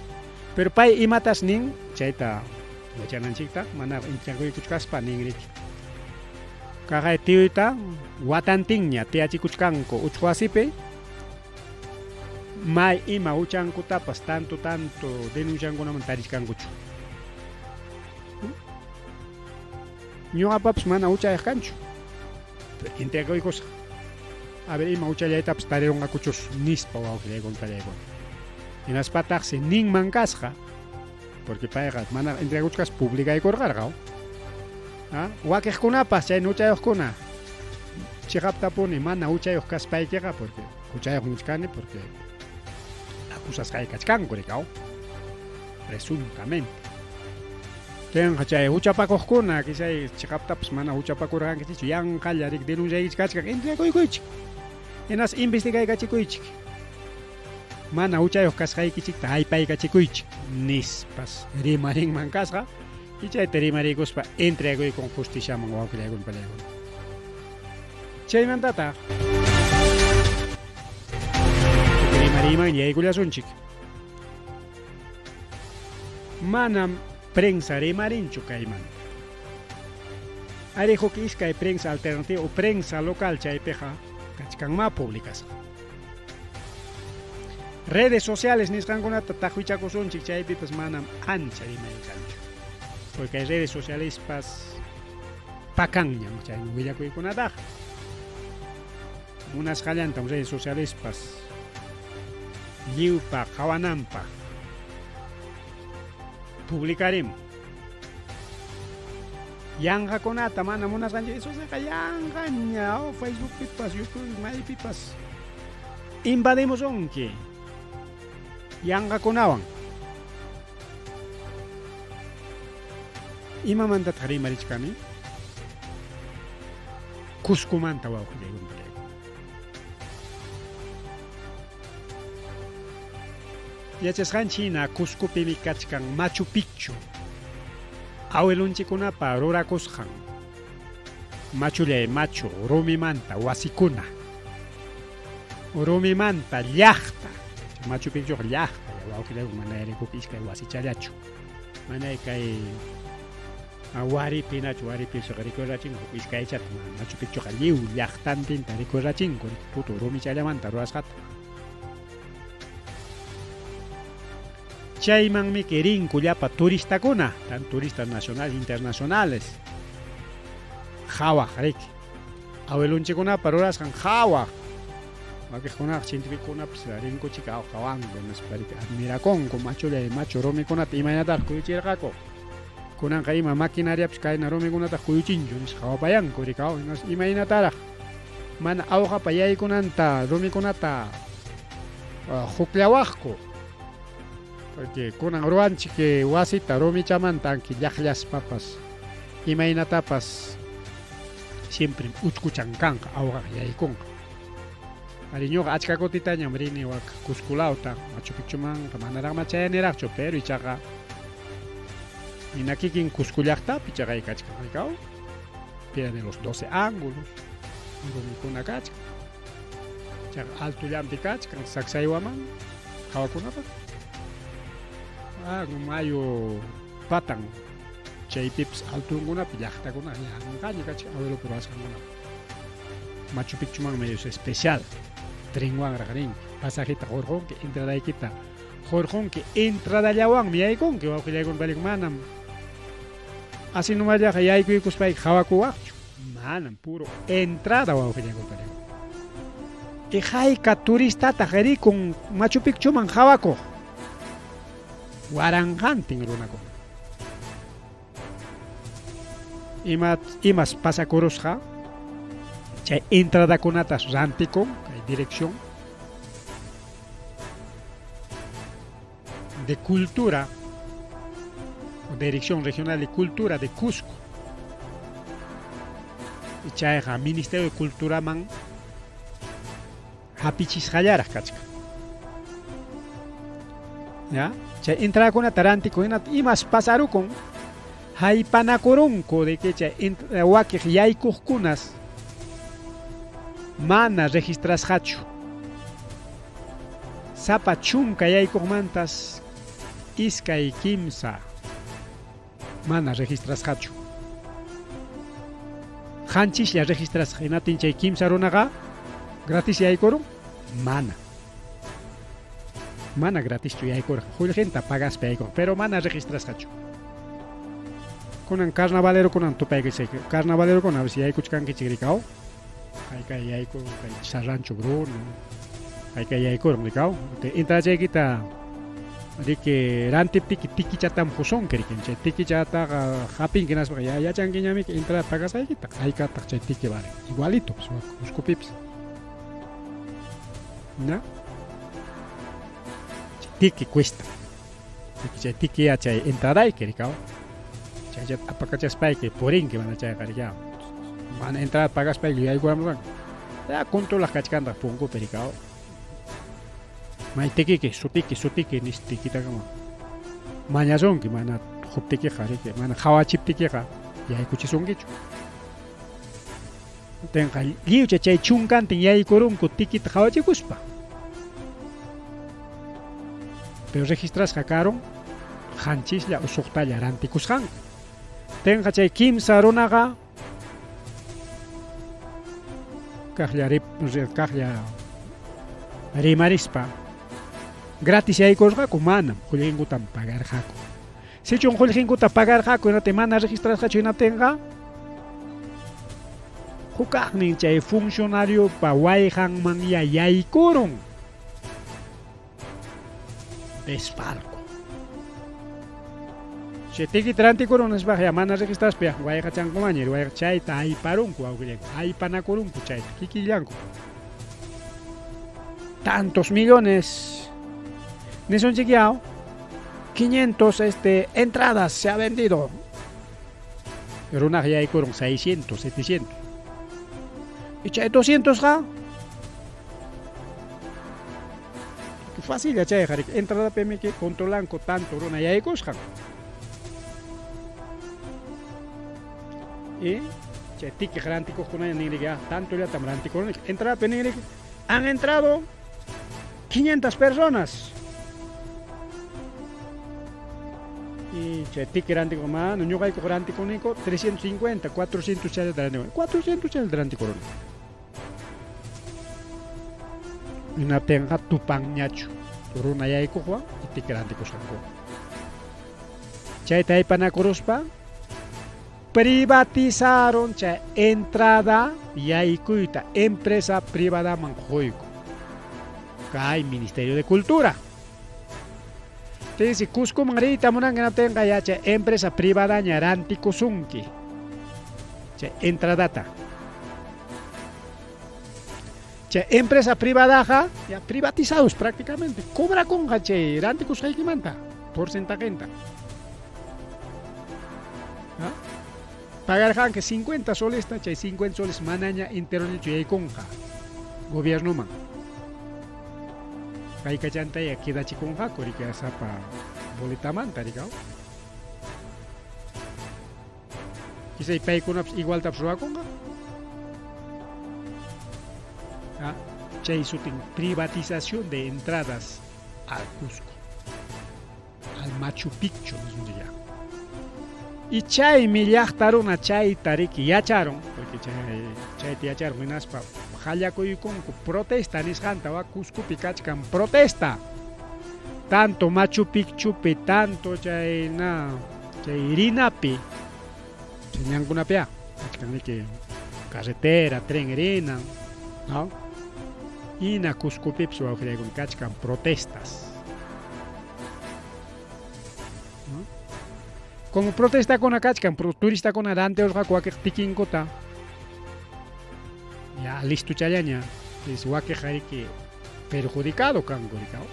Pero pay imatas nin, chayta yachananchiktaq mana entregaykuchkaspa nin riki. Kaqay tiyuyta watantinña tiyachikuchkanku uchku wasipi, may ima huchankutapas tanto tanto denunciankunaman tarichkankuchu. Ñuqapapas mana huchayuq kanchu. Entregaykusaq. A ver ima huchallaytapas tarirunqakuchus nispa wawqillaykuna pallaykuna. Hinaspataqsi ninman kasqa, porque payqa mana entregakuchkas publicaykurqarqa. ¿Ah? Wakiqkunapas chay huchayuqkuna chiqaptapuni mana huchayuq kaspaykiqa, porque huchayuq nichkani porque acusasqay kachkanku rikaw presuntamente. Tenqa chay huchapakuqkuna kisay chiqaptapas mana huchapakurqankichikchu yanqalla rik denunciaykichik kachkan entregakuychik. Hinas investigaykachikuychik. Mana huchayuq kasqaykichikta haypaykachikuychik nispas rimarinman kasqa. Y chayta rimariykuspa entregakuykun justiciaman wawqillaykuna pallaykuna. Chaymantataq rimariyman yaykullasunchik. Manam prensa rimarinchu kaymanta. Ari huk iskay prensa alternativa o prensa local chaypiqa kachkanmá publicasqa. Redes sociales nisqankunata taqwichakusunchik chaypipas manam ancha rimay kanchu. Porque hay redes socialespas pakanñam chay willakuykunataqa. Munasqallantam redes socialespas lliwpa qhawananpaq publicarimun. Yanqakunata mana munasqanchik eso yanqaña oh, Facebookpipas, YouTube maypipas invadimusunki yanqakunawan. Imamantataq rimarichkani? Cuscomanta wawqillaykuna. Yachasqanchik hina Cuscopimi kachkan Machu Picchu. Awilunchikunapa rurakusqan machullay machu rumimanta wasikuna. Rumimanta llaqta. Machu Picchuqa llaqta wawqillaykuna mana rikuq iskay wasichallachu. Mana kay waripinachu waripiqa rikurachinku huk iskaychata Machu Picchuqa lliw llaqtantinta rikurachinku tutu rumichallamanta rurasqata. Chaymanmi rinku llapa turistakuna, tan turistas nacionales internacionales. Qhawaq riki. Awilunchikunapa rurasqan qhawaq. Wakiqkunaqa cientificokunapas rinkuchik qhawanku hinaspa riki admirakunku machullay machu rumikunata imaynataraq kuyuchirqaku. Kunanqa ima maquinariapas kayna rumikunataq kuyuchinchu nispa qhawapayanku rikaw hinaspa imaynataraq mana awqapa yaykunanta rumikunata hukllawaqku. Porque kunan ruwanchik wasita rumichamanta anki llaqllaspapas imaynatapas siempre uchkuchan kanqa awqaq yaykunqa. Ari ñuqa achka kutitañam rini wak Cusco lawta Machu Picchumanqa manaraqma chayaniraqchu pero ichaqa hina kikin Cusco llaqtapi chaqay kachkan rikaw Piedra de los 12 ángulos rumikuna kachkan. Chaqa altullampi kachkan Sacsayhuaman qhawakunapaq. Ah, mayu patan chaypipas altunkunapi llaqtakuna yanqaña kachkan abuelopa rurasqankunapi. Machu Picchumanmi es especial. Trenwanraq rinki, pasajita hurqunki, entradaykita hurqunki, entradallawanmi yaykunki wawqillaykuna pallaykuna manam así nomallaqa yaykuykuspayki qhawakuwaqchu. Manam puro entrada wawqillaykuna pallaykuna. Y hayka turistataq rikun Machu Picchuman qhawakuq? Waranqantin runakuna. Ima imas pasakurusqa chay entradakunatas rantikun kay dirección de Cultura o Dirección Regional de Cultura de Cusco. Y chayqa Ministerio de Culturaman hapichisqallaraq kachkan. Ya, chay entradakunata rantikun hina imas pasarukun. Haypanakurunku riki chay wakiq yaykuqkunas mana registrasqachu. Sapa chunka yaykuqmantas iskay kimsa mana registrasqachu. Qanchislla registrasqa hinaptin chay kimsa runaqa gratis yaykurun? Mana. Mana gratischu yaykurqa, qullqinta pagaspa yaykurqa, pero mana registrasqachu. Kunan carnavalerokunan tupaykichik, carnavalerokunam a veces yaykuchkankichik rikaw. Haykay yayku kay Sarrancho Bruno, haykay yaykurun rikaw. Entradachaykita riki rantiptiki tikichatam qusunki riki, chay tikichataqa hapinki hinaspaqa ya yachankiñamiki entrada pagasqaykita, haykataq chay tiki valen, igualito Cuscopipis. Na? Chay tiki cuesta. Riki chay tiki ya chay entradayki rikaw. Chayllata apakachaspayki purinki mana chayqa rikaw. Mana entrada pagaspayki yaykuramurqanki. Ya controlaq kachkantaq punkupi rikaw. May tikiki, sutiki, sutiki nis tikitakama mañasunki mana quptikiqa riki, mana qhawachiptikiqa yaykuchisunkichu. Tenqa lliwcha chay chunkantin yaykurunku tikita qhawachikuspa. Pero registrasqa karun qanchislla o suqtalla rantikusqanku. Tenqa chay kimsa runaqa kaqlla kaqlla rimarispa gratis yaykurqaku manam qullqinkutam pagarqaku. Sichun qullqinkuta pagarqaku hinaptin mana registrasqachu hinaptinqa hukaqnin chay funcionariopa wayqanmanya yaykurun. Desfalco. Chay tikita rantikurun nispaqa ya mana registraspa ya wayqachankumanña wayqa chayta ayparunku wawqillayku aypanakurunku chayta kikillanku. Tantos millones nisunchik yaw 500 este entradas se ha vendido. Runaq yaykurun 600, 700. Y chay 200 qa facilla chayqa riki entradapimiki controlanku tanto runa yaykusqan. Y chay tikiq rantikuqkunaña ninriki ah, tantollatam rantikuruniki. Entradapi ninriki han entrado 500 personas. Y chay tiki rantikuq mana ñuqaykuq rantikuniku 350, 400 chayllata rantikuni. 400 chayllata rantikuruni. Hinaptinqa tupanñachu runa yaykuqwan y tiki rantikusqankuwan. Chayta aypanakuruspa privatizaron chay entrada yaykuyta empresa privadaman quyku. Kay Ministerio de Cultura. Tinsi Cuscoman riyta munanki hinaptinqa ya chay empresa privadaña rantikusunki chay entradata. Chay empresa privadaqa ya privatizados prácticamente cobrakunqa chay rantikusqaykimanta porcentajenta. ¿Ah? Pagarqanki 50 solesta, chay 50 soles manaña enteroñachu yaykunqa gobiernoman. Kaykachantaya quedachikunqaku riki sapa boletamanta rikaw. Quizá paykunapas igualtapas ruwakunqa. Ah, chay sutin privatización de entradas al Cusco, al Machu Picchu nisunchik. Y chaymi llaqta runa chayta riki yacharon, porque chayta yacharon hinaspa qallakuykunku protesta nisqanta wa Cuscopi kachkan protesta. Tanto Machu Picchupi, tanto chay na chay rinapi, chay ñankunapia, kachkan riki carretera, tren rina, ¿no? Hina Cuscopipas wawqillaykuna kachkan protestas. ¿No? Como protestakuna kachkan, turistakuna rantiurqaku wakiq tikinkuta. Ya listochallaña, es wakiq riki perjudicado kanku rikaw.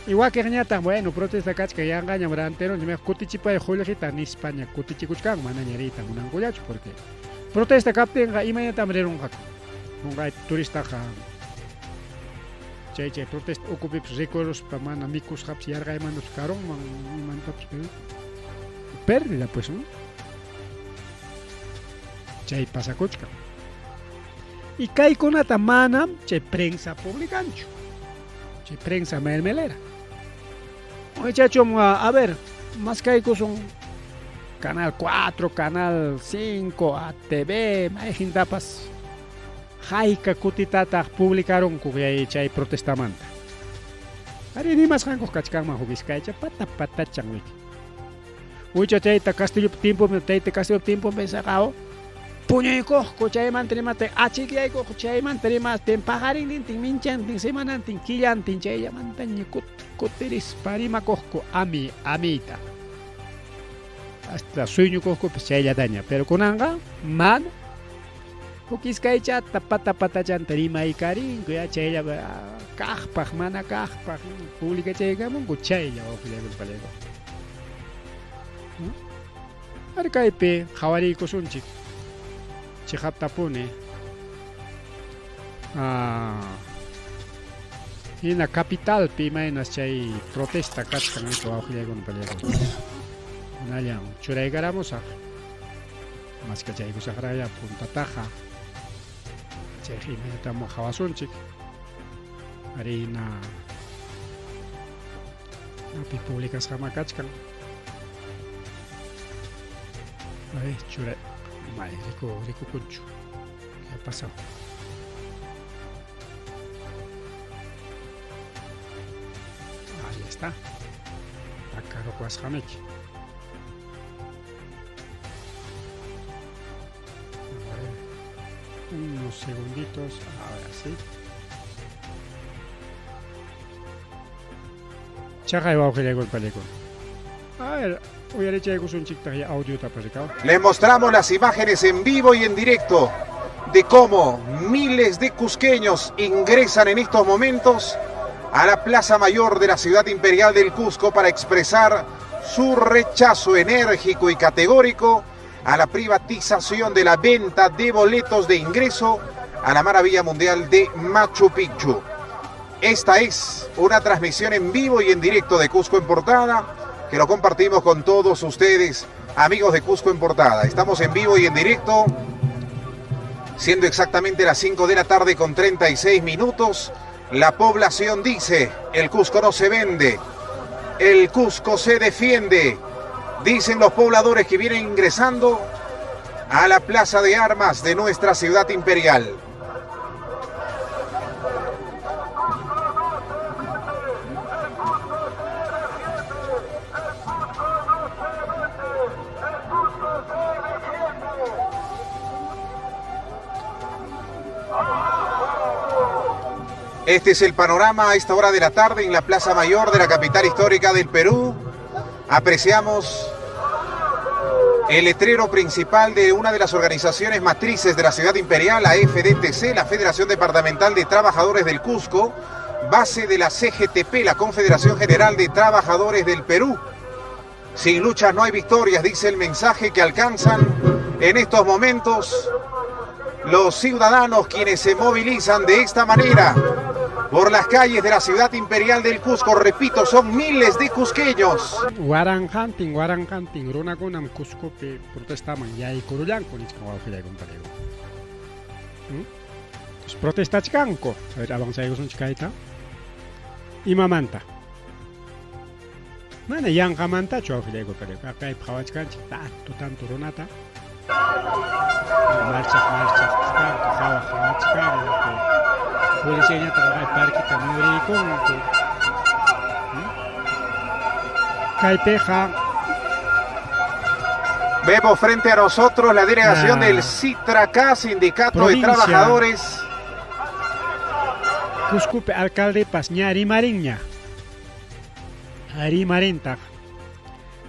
Y wakiqñataq, bueno, protesta kachkan yanqañam rantirunchik, mejor kutichipay qullqita nispaña kutichikuchkan, manaña riyta munankullachu porque protesta kaptinqa imaynatam rirunqaku. Qunqay turistaqa chay chay protesta ukupipas rikuruspa mana mikusqapas yarqaymantapas karunman imantapas. pérdida, pues, ¿no? Chay pasakuchkan. Y kaykunata manam chay prensa publicanchu. Chay prensa mermelera. Muchachos, a ver, maskaykusun Canal 4, Canal 5, ATV, mayqintapas hayka kutitataq publicarunku chay protestamanta. Ari rimasqankuq kachkanman huk iskaycha pata patachan wiki. Wicha chayta Castillopa tiempopi, tayta Castillopa tiempopi saqaw puñuykuqku chaymanta rimaptin achikyaykuqku chaymanta rimaptin paqarinnintin minchantin semanantin killantin chayllamantaña kutirispa rimakuqku ami amiyta. Hasta sueñukuqkupas chayllataña, pero kunanqa mana. Huk iskaychata pata patachanta rimaykarinku ya chaylla kaqpaq mana kaqpaq publicachaykamunku chaylla wawqillayku. Ari kaypi qhawariykusunchik chiqaptapuni hina capitalpi imaynas chay protesta kachkan wawqillaykuna paliykuna. Kunallan churaykaramusaq maskachaykusaqraqya puntataqa chayqa imaynatam qhawasunchik ari hina api publicasqama kachkan. Ay, chura may riku rikukunchu. ¿Qué ha pasado? Ahí está. Takarukuasqamiki. A ver, unos segunditos, ahora sí. Chaqay wawqillaykuna paliykuna. A ver, uyarichaykusunchiktaq ya audiotapas rikaw. Les mostramos las imágenes en vivo y en directo de cómo miles de cusqueños ingresan en estos momentos a la Plaza Mayor de la Ciudad Imperial del Cusco para expresar su rechazo enérgico y categórico a la privatización de la venta de boletos de ingreso a la Maravilla Mundial de Machu Picchu. Esta es una transmisión en vivo y en directo de Cusco en Portada, que lo compartimos con todos ustedes, amigos de Cusco en Portada. Estamos en vivo y en directo, siendo exactamente las 5 de la tarde con 36 minutos. La población dice, el Cusco no se vende, el Cusco se defiende. Dicen los pobladores que vienen ingresando a la Plaza de Armas de nuestra ciudad imperial. Este es el panorama a esta hora de la tarde en la Plaza Mayor de la capital histórica del Perú. Apreciamos el letrero principal de una de las organizaciones matrices de la ciudad imperial, la FDTC, la Federación Departamental de Trabajadores del Cusco, base de la CGTP, la Confederación General de Trabajadores del Perú. Sin luchas no hay victorias, dice el mensaje que alcanzan en estos momentos los ciudadanos quienes se movilizan de esta manera por las calles de la ciudad imperial del Cusco. Repito, son miles de cusqueños. Waranqantin, waranqantin runakunam Cuscopi protestaman yaykurullanku nichkan wawqillayku pariku. Entonces protestachkanku. A ver, avanzaykusunchik kayta. Imamanta? Mana yanqamantachu wawqillayku pariku. Kaypi qhawachkanchik tanto, tanto runata. Marchaq, marchaq kanku, qhawaq, qhawachkanku. Policiañataq kay parqueta muyuriykunku. Kaypiqa Vemos frente a nosotros la delegación del Citracá, Sindicato de Provincia. Trabajadores. Cuscopi alcaldepas ña rimarinña. Rimarintaq.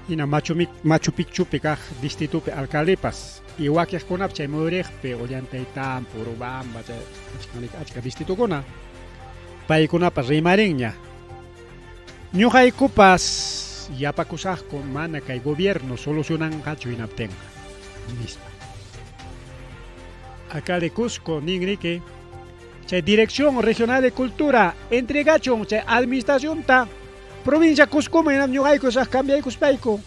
Hina Machu Picchupi kaq distritupi alcaldepas. Y wakiqkunap chay muyuriqpi Ollantaytambo, Urubamba, chay achka, achka distritukuna. Paykunapas rimarinña. Ñuqaykupas yapakusaqku mana kay gobierno solucionanqachu hinaptinqa, nispa. Alcalde Cusco ninriki chay Dirección Regional de Cultura entregachun chay administracionta provincia Cuscoman hinam ñuqayku saq cambiaykuspayku.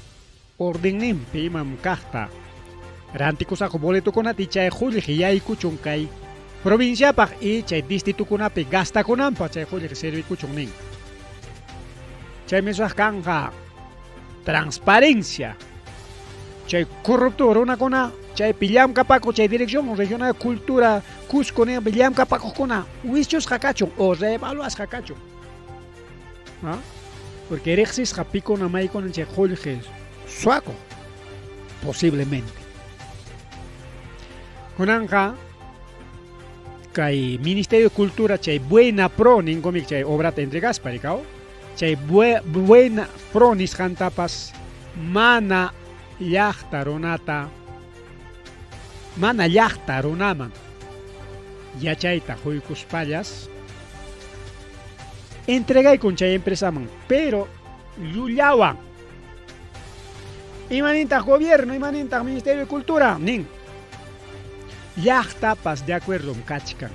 Ordenninpi imam kaqta rantikusaqku boletokunata y chay qullqi yaykuchun kay provinciapaq y chay distritukunapi gastakunanpaq chay qullqi servikuchun nin. Chaymi suaq kanqa transparencia. Chay corrupto runakuna chaypi llamkapakuq chay Dirección Regional de Cultura Cusco ninpi llamkapakuqkuna wischusqa kachun o reevaluasqa kachun. ¿Ah? Porque riqsisqa pikuna maykuna chay qullqi suwakuq posiblemente. Kunanqa kay Ministerio de Cultura chay Buena Pro ninkumik chay obrata entregaspa rikaw chay Buena Pro nisqantapas mana llaqta runata mana llaqta runaman yachayta quykuspallas entregaykun chay empresaman, pero llullawan. Imanintaq gobierno, imanintaq Ministerio de Cultura? Nin. Llaqtapas de acuerdo kachkan.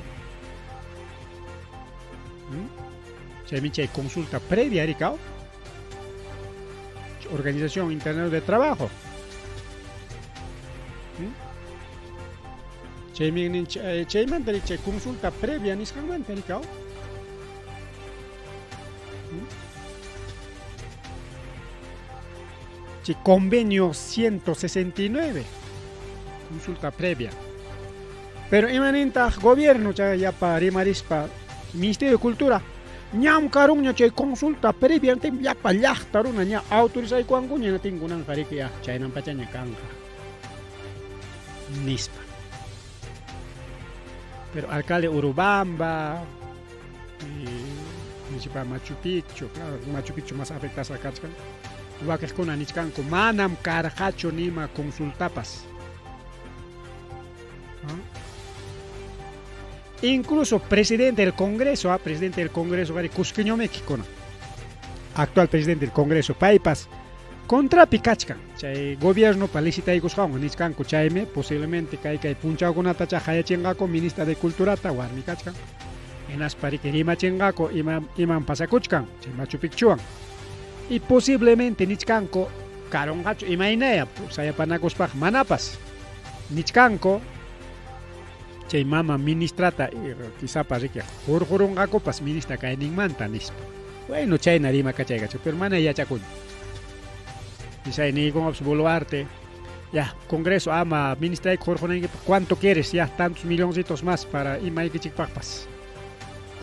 Chaymi chay consulta previa rikaw. Organización Internacional de Trabajo. Chaymi nin chaymanta chay consulta previa nisqanmanta rikaw. Chay convenio 169, consulta previa. Pero imanintaq gobierno chay llapa rimarispa Ministerio de Cultura ñam karunña chay consulta previa llapa llaqta runa ña autorizaykuwankuña natin kunanqa riki ya chaynan pachaña kanqa nispa. Pero alcalde Urubamba y municipal Machu Picchu, claro, Machu Picchu más afectasqa kachkan. Wakiqkuna nichkanku manam karqachu nima consultapas. ¿Ah? Incluso presidente del Congreso, ¿ah? Presidente del Congreso, Cusqueñomeki, actual presidente del Congreso, paypas contrapi kachkan. Chay gobierno pa licitaykusqanwan nichkanku chaymi posiblemente kay kay punchawkunata cha hayachinqaku ministra de Culturata warmi kachkan. Hinaspa riki rimachinqaku imam pasakuchkan chay Machu Picchuwan. Y posiblemente nichkanku karunqachu imaynaya sayapanakuspaq manapas. Nichkanku chay mama ministrata quizapa riki hurqurunqakupas ministra kayninmanta nispa. Bueno, chayna rimakachaykachu, pero mana yachakuni. Chay niykunqapas Boluarte, ya, Congreso ama ministrayku hurqunaykipaq, ¿cuánto quieres? Ya, tantos milloncitos más para imaykichikpaqpas.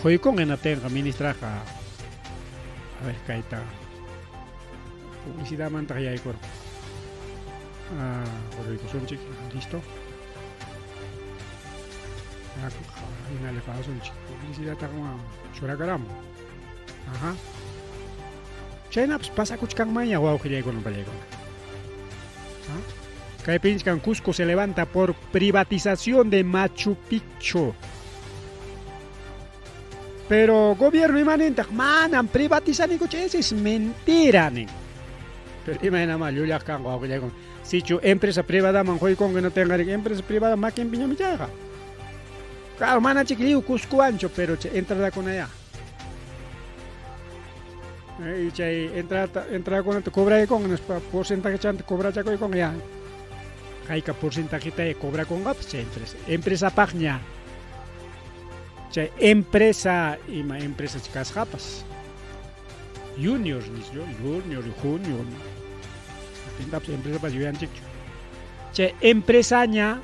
Quykun hinaptinqa ministraqa, a ver, kayta publicidadmantaq yaykurqa. Ah, quruykusunchik, listo. Hinalla qawasunchik. Publicidadtaqa churakaramun. Ajá. Chaynapas pasakuchkanmanña wawqillaykuna pallaykuna. Kaypi nichkan Cusco se levanta por privatización de Machu Picchu. Pero gobierno imanintaq manam privatizanikuchu, esa es mentira nin. Pero imaynamá llullaq kanqa wawqillaykuna. Sichu empresa privadaman quykunqa hinaptinqa empresa privada makinpiñami chayqa. Claro, mana chik lliw Cuscowanchu, pero chay entradakunayá. Y chay entradakunata cobraykunqa nispa porcentaje chanta cobrachakuykunqa ya. Hayka porcentajeta cobrakunqapas chay empresa. Empresapaqña. Chay empresa ima empresa kasqapas. Junior nisyo, junior, junior. Pintapas empresapas yuyanchikchu. Chay empresaña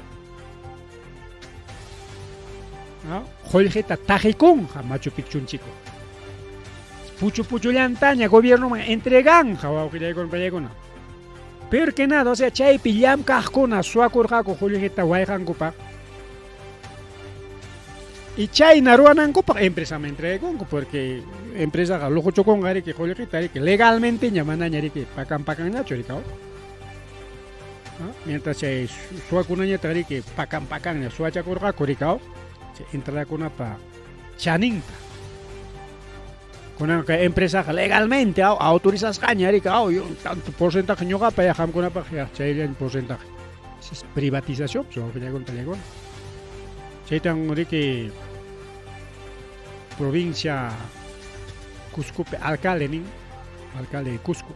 qullqita taqikunqa Machu Picchunchikwan. Puchu puchullantaña gobiernoman entreganja wawqillaykuna pallaykuna. Peor que nada, o sea, chaypi llamk'aqkuna suwakurqaku qullqita wayqankupaq. Y chayna ruwanankupaq empresaman entregaykunku porque empresaqa luquchukunqa riki qullqita riki legalmenteña manaña riki pakan pakanñachu rikaw. Mientras chay suwakunañataq riki pakan pakanña suwachakurqaku rikaw chay entradakunapa chaninta. Kunanqa empresaqa legalmente autorizasqaña riki aw tanto porcentaje ñuqapa ya qamkunapaq ya chayllaña porcentaje. Esa es privatización, pues, wawqillaykuna pallaykuna. Chaytan riki provincia Cuscopi alcalde nin, alcalde de Cusco.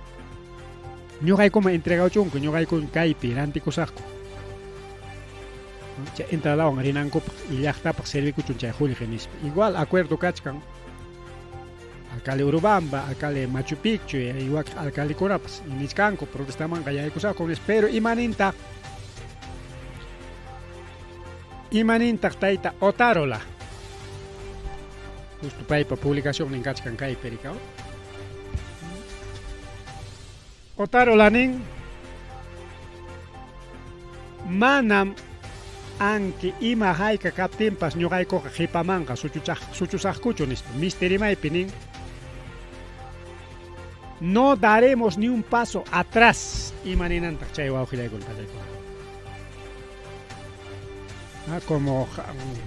Ñuqaykuman entregawchunku, ñuqayku kaypi rantikusaqku. Chay entradawan rinankupaq y llaqtapaq servikuchun chay qullqi nispa. Igual acuerdo kachkan alcalde Urubamba, alcalde Machu Picchu y wakin alcaldekunapas nichkanku protestamanqa yaykusaqku nispa. Pero imanintaq imanintaq tayta Otárola? Justo paypa publicacionnin kachkan kaypi rikaw. Otárola nin, Manam anki ima hayka kaptinpas ñuqaykuqa qipamanqa suchusaqkuchu nispa. Misti rimaypi nin, No daremos ni un paso atrás. Ima ninantaq chay wawqillaykuna pachaykuna? Ah, como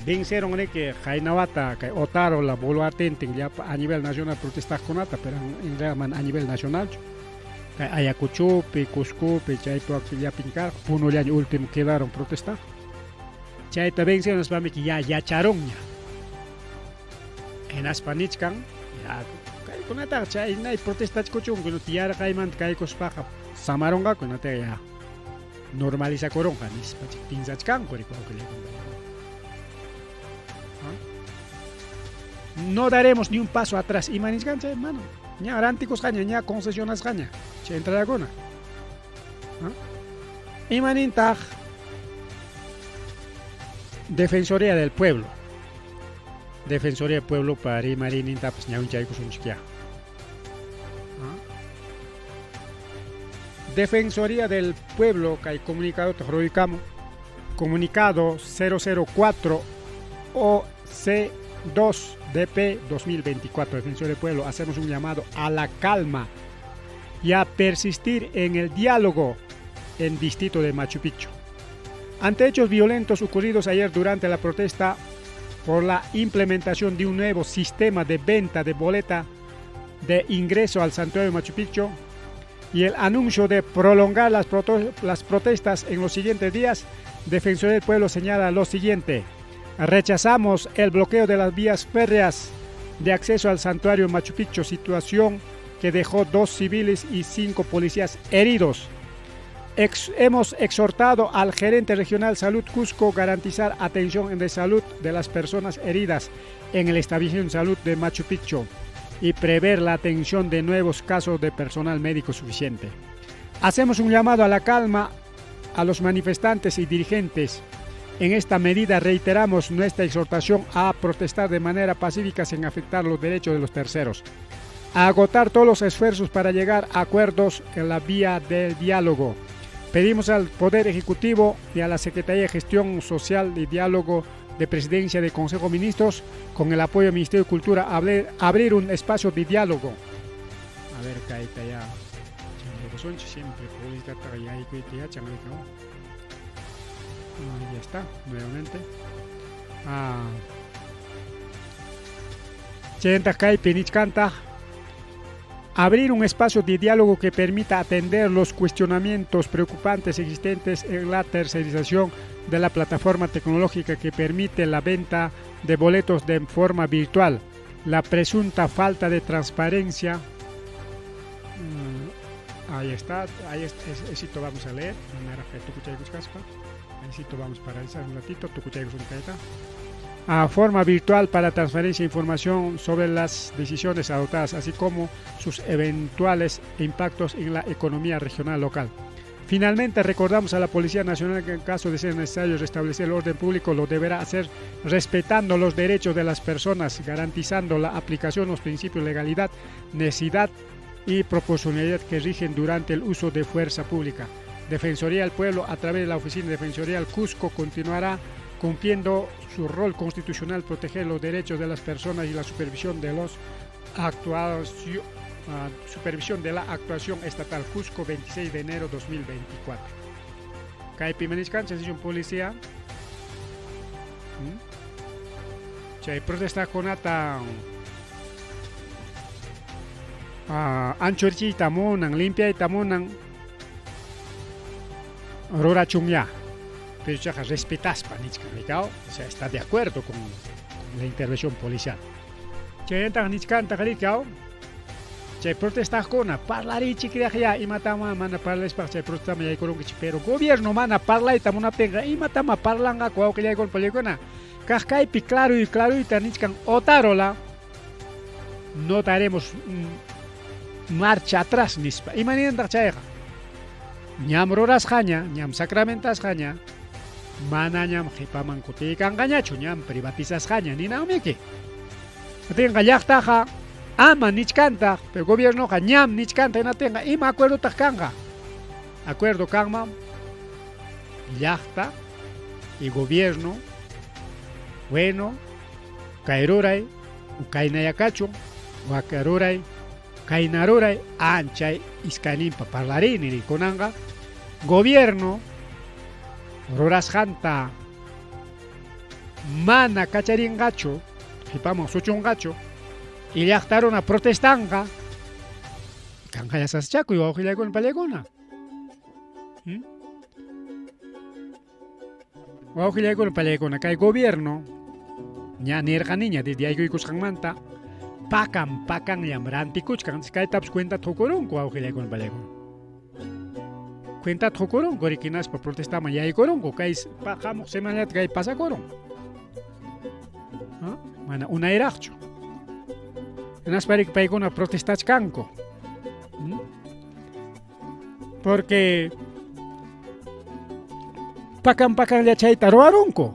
vencieron riki qayna wata kay Otárola Boluartentin llapa a nivel nacional protestaqkunata, pero en realidad mana a nivel nacionalchu. Kay Ayacuchopi, Cuscopi, chaypi llapin karqa, Punollaña último quedaron protestaq. Chayta vencieron nispami ya yacharunña. Hinaspa nichkan, ya kaykunataqa chaynay protestachkuchunku, yarqaymanta kaykuspaqa samarunqaku, hinataqa ya normalizakurunqa nispa pinsachkanku No daremos ni un paso atrás. Ima nichkan chay mana. Ña rantikusqaña, ña concesionasqaña chay entradakuna. Ima nintaq Defensoría del Pueblo. Defensoría del Pueblo pa rimariynintapas ñawinchaykusunchik ya. Defensoría del Pueblo kay comunicado ruraykamun. Comunicado 004 OC2 DP 2024. Defensoría del Pueblo, hacemos un llamado a la calma y a persistir en el diálogo en distrito de Machu Picchu. Ante hechos violentos ocurridos ayer durante la protesta por la implementación de un nuevo sistema de venta de boleta de ingreso al santuario de Machu Picchu y el anuncio de prolongar las protestas en los siguientes días, Defensoría del Pueblo señala lo siguiente: rechazamos el bloqueo de las vías férreas de acceso al santuario Machu Picchu, situación que dejó 2 civiles y 5 policías heridos. Hemos exhortado al gerente regional Salud Cusco garantizar atención de salud de las personas heridas en el establecimiento de salud de Machu Picchu y prever la atención de nuevos casos de personal médico suficiente. Hacemos un llamado a la calma a los manifestantes y dirigentes. En esta medida reiteramos nuestra exhortación a protestar de manera pacífica sin afectar los derechos de los terceros, a agotar todos los esfuerzos para llegar a acuerdos en la vía del diálogo. Pedimos al Poder Ejecutivo y a la Secretaría de Gestión Social y Diálogo de Presidencia del Consejo de Ministros, con el apoyo del Ministerio de Cultura, abrir un espacio de diálogo. A ver, kaita ya. Siempre ahí está, nuevamente. Abrir un espacio de diálogo que permita atender los cuestionamientos preocupantes existentes en la tercerización de la plataforma tecnológica que permite la venta de boletos de forma virtual, la presunta falta de transparencia. Ahí está, ahí está, esito vamos a leer. Ahí vamos a paralizar un ratito. A forma virtual para transferencia de información sobre las decisiones adoptadas, así como sus eventuales impactos en la economía regional local. Finalmente, recordamos a la Policía Nacional que en caso de ser necesario restablecer el orden público, lo deberá hacer respetando los derechos de las personas, garantizando la aplicación de los principios de legalidad, necesidad y proporcionalidad que rigen durante el uso de fuerza pública. Defensoría del Pueblo, a través de la Oficina de Defensoría del Cusco, continuará cumpliendo su rol constitucional, proteger los derechos de las personas y la supervisión de los supervisión de la actuación estatal. Cusco, 26 de enero 2024. Kaypi manichkanchik un policía. Chay protestakunata anchurichiyta munan, limpiayta munan, rurachun ya. Pero chayqa respetaspa nichkan, o sea, está de acuerdo con la intervención policial. Chayantaq nichkantaq rikaw. Chay protestaqkuna parlarichikraqyá imatama mana parlaspaq chay protestaman yaykurunkichik, pero gobierno mana parlayta munaptinqa imatama parlanqaku wawqillaykuna pallaykuna. Kaq kaypi claro y claroyta nichkan Otárola no daremos marcha atrás nispa. Ima ninantaq chayqa? Ñam rurasqaña, ñam sacramentasqaña, manañam qhipaman kutiykanqañachu, ñam privatizasqaña ninanmiki. Hinaptinqa llaqtaqa ama nichkantaq, pero gobiernoqa ñam nichkantaq, hinaptinqa ima acuerdotaq kanqa? Acuerdo kanman llaqta y gobierno, bueno, kay ruray o kaynaya kachun, wak ruray, kayna ruray, anchay iskayninpa parlarini rikunanqa, gobierno rurasqanta mana kacharinqachu, qhipaman suchunqachu, y llaqta runa protestanqa, kanqa yasachakuy wawqillaykuna pallaykuna. Wawqillaykuna pallaykuna, kay gobierno ña nirqaniña desde yaykuykusqanmanta pakan pakanllam rantikuchkan, kaytapas cuentata qukurunku wawqillaykuna pallaykuna. Cuentata qukurunku riki hinaspa protestaman yaykurunku, kay hamuq semanallata kay pasakurun. Mana unayraqchu. Hinaspa riki paykuna protestachkanku. Porque pakan pakanlla chayta ruwarunku.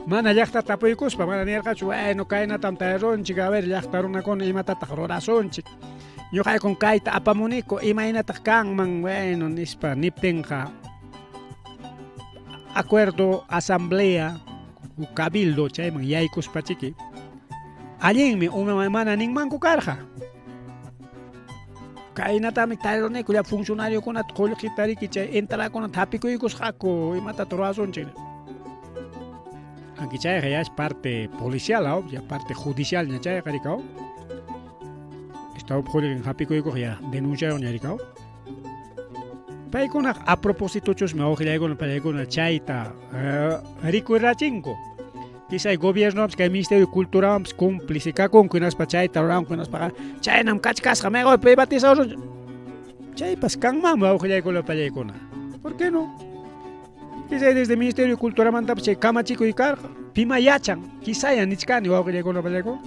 Mana llaqta tapuykuspa, mana nirqachu, bueno, kaynatam tarirunchik, a ver, llaqta runakuna imatataq rurasunchik. Ñuqaykun kayta apamuniku, imaynataq kanman, bueno, nispa niptinqa acuerdo, asamblea, cabildo chayman yaykuspachiki allinmi uma mana ninmanku karqa. Kaynatami tariruniku llapa funcionariokunata qullqita riki chay entrakunata hapikuykusqaku imatata rurasunchik. Aunque chayqa ya es parte policial, ¿no? Ya parte judicial ña chayqa rikaw. Estado qullqin hapikuykuq ya denunciaron ña rikaw. Paykunaq a propósito chusmi wawqillaykuna pallaykuna chayta rikurachinku. Quizá gobiernopas kay Ministerio de Culturawanpas cómplice kakunku hinaspa chayta ruranku hinaspaqa chaynam kachkasqa mejor privatizarun. Chaypas kanmanmi wawqillaykuna pallaykuna. ¿Por qué no? Quizá desde Ministerio de Culturamantapas chay kamachikuy karqa. Pima yachan, quizá ya nichkani wawqillaykuna pallaykuna.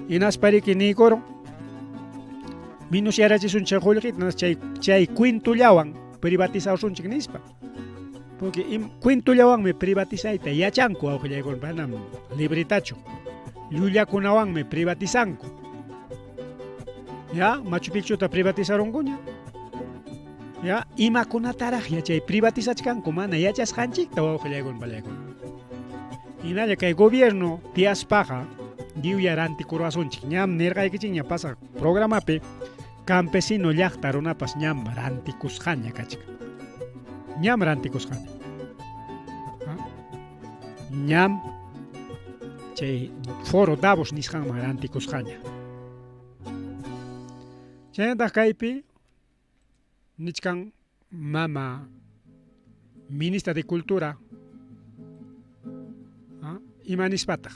Hinaspa riki niykurun. Minusyarachisun chay qullqita chay chay cuentollawan privatizasunchik nispa. Porque cuentollawanmi privatizayta yachanku wawqillaykuna, manam libretachu. Llullakunawanmi privatizanku. Ya, Machu Picchuta privatizarunkuña. Ya, imakunataraq yachay privatizachkanku mana yachasqanchikta wawqillaykuna pallaykuna. Hinalla kay gobierno tiyaspaqa lliwya rantikuruwasunchik. Ñam nirqaykichikña pasaq programapi campesino llaqta runapas ñam rantikusqaña kachkan. Ñam rantikusqaña. Ñam chay foro Davos nisqanman rantikusqaña. Chaynataq kaypi nichkan mama ministra de Cultura ima nispataq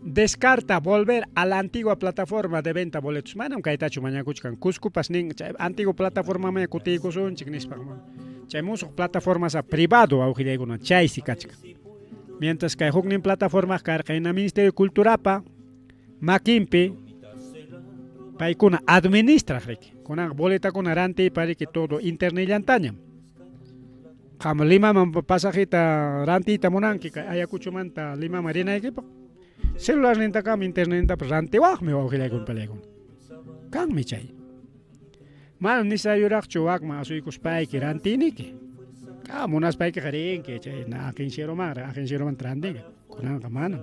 descarta volver a la antigua plataforma de venta boletos. Manam kaytachu mañakuchkan. Cuscopas nin chay antigua plataforma maña kutiykusunchik nispa. Chay musuq plataformas a privado wawqillaykuna chaysi kachkan. Mientras kay huknin plataforma karqa hina Ministerio de Culturapa makinpi paykuna administraq riki. Kunan boletakuna rantiypa riki todo internetllantañam. Qam Limaman pasajita rantiyta munanki kay Ayacuchomanta Limaman rinaykipaq celularnintakama internetnintapas rantiwaqmi wawqillaykuna pallaykuna. Kanmi chay. Manam nisayuraqchu wakman asuykuspayki rantiniki. Ka munaspaykiqa rinki chay agencieromanra agencieromanta rantinki. Kunanqa manam.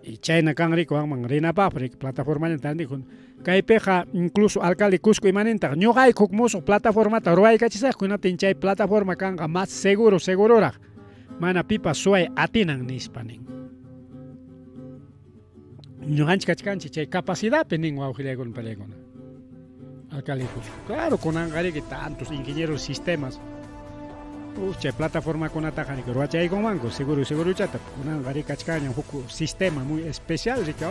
Y chayna kan riki wakman rinapaqpas riki plataformallanta rantikun. Kaypiqa incluso alcalde Cusco imanintaq ñuqayku huk musuq plataformata ruwaykachisaqku hinaptin chay plataforma kanqa más seguro seguroraq mana pipas suway atinan nispa nin. Ñuqanchik kachkanchik chay capacidadpi nin wawqillaykuna pallaykuna. Alcalde Cusco. Claro, kunanqa riki tantos ingenieros sistemas. Chay plataformakunataqa riki ruwachaykunmanku seguro segurochata. Kunanqa riki kachkanña huk sistema muy especial riki.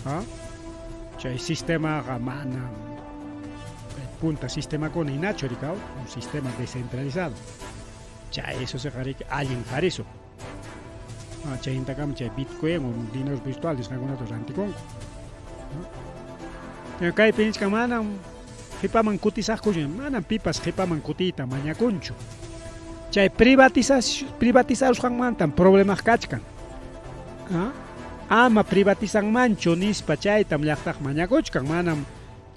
¿Ah? Chay sistemaqa manam kay punta sistemakuna hinachu rikaw, un sistema descentralizado. Chay eso se riki allin harisu. Ah, chaynintakama chay Bitcoin o dineros virtuales nisqakunata rantikunku. Pero kaypi nichkan manam qipaman kutisaqkuchu, manam pipas qipaman kutiyta mañakunchu. Chay privatizarusqanmantam problemaq kachkan. ¿Ah? Ama privatizanmanchu nispa chaytam llaqtaq mañakuchkan, manam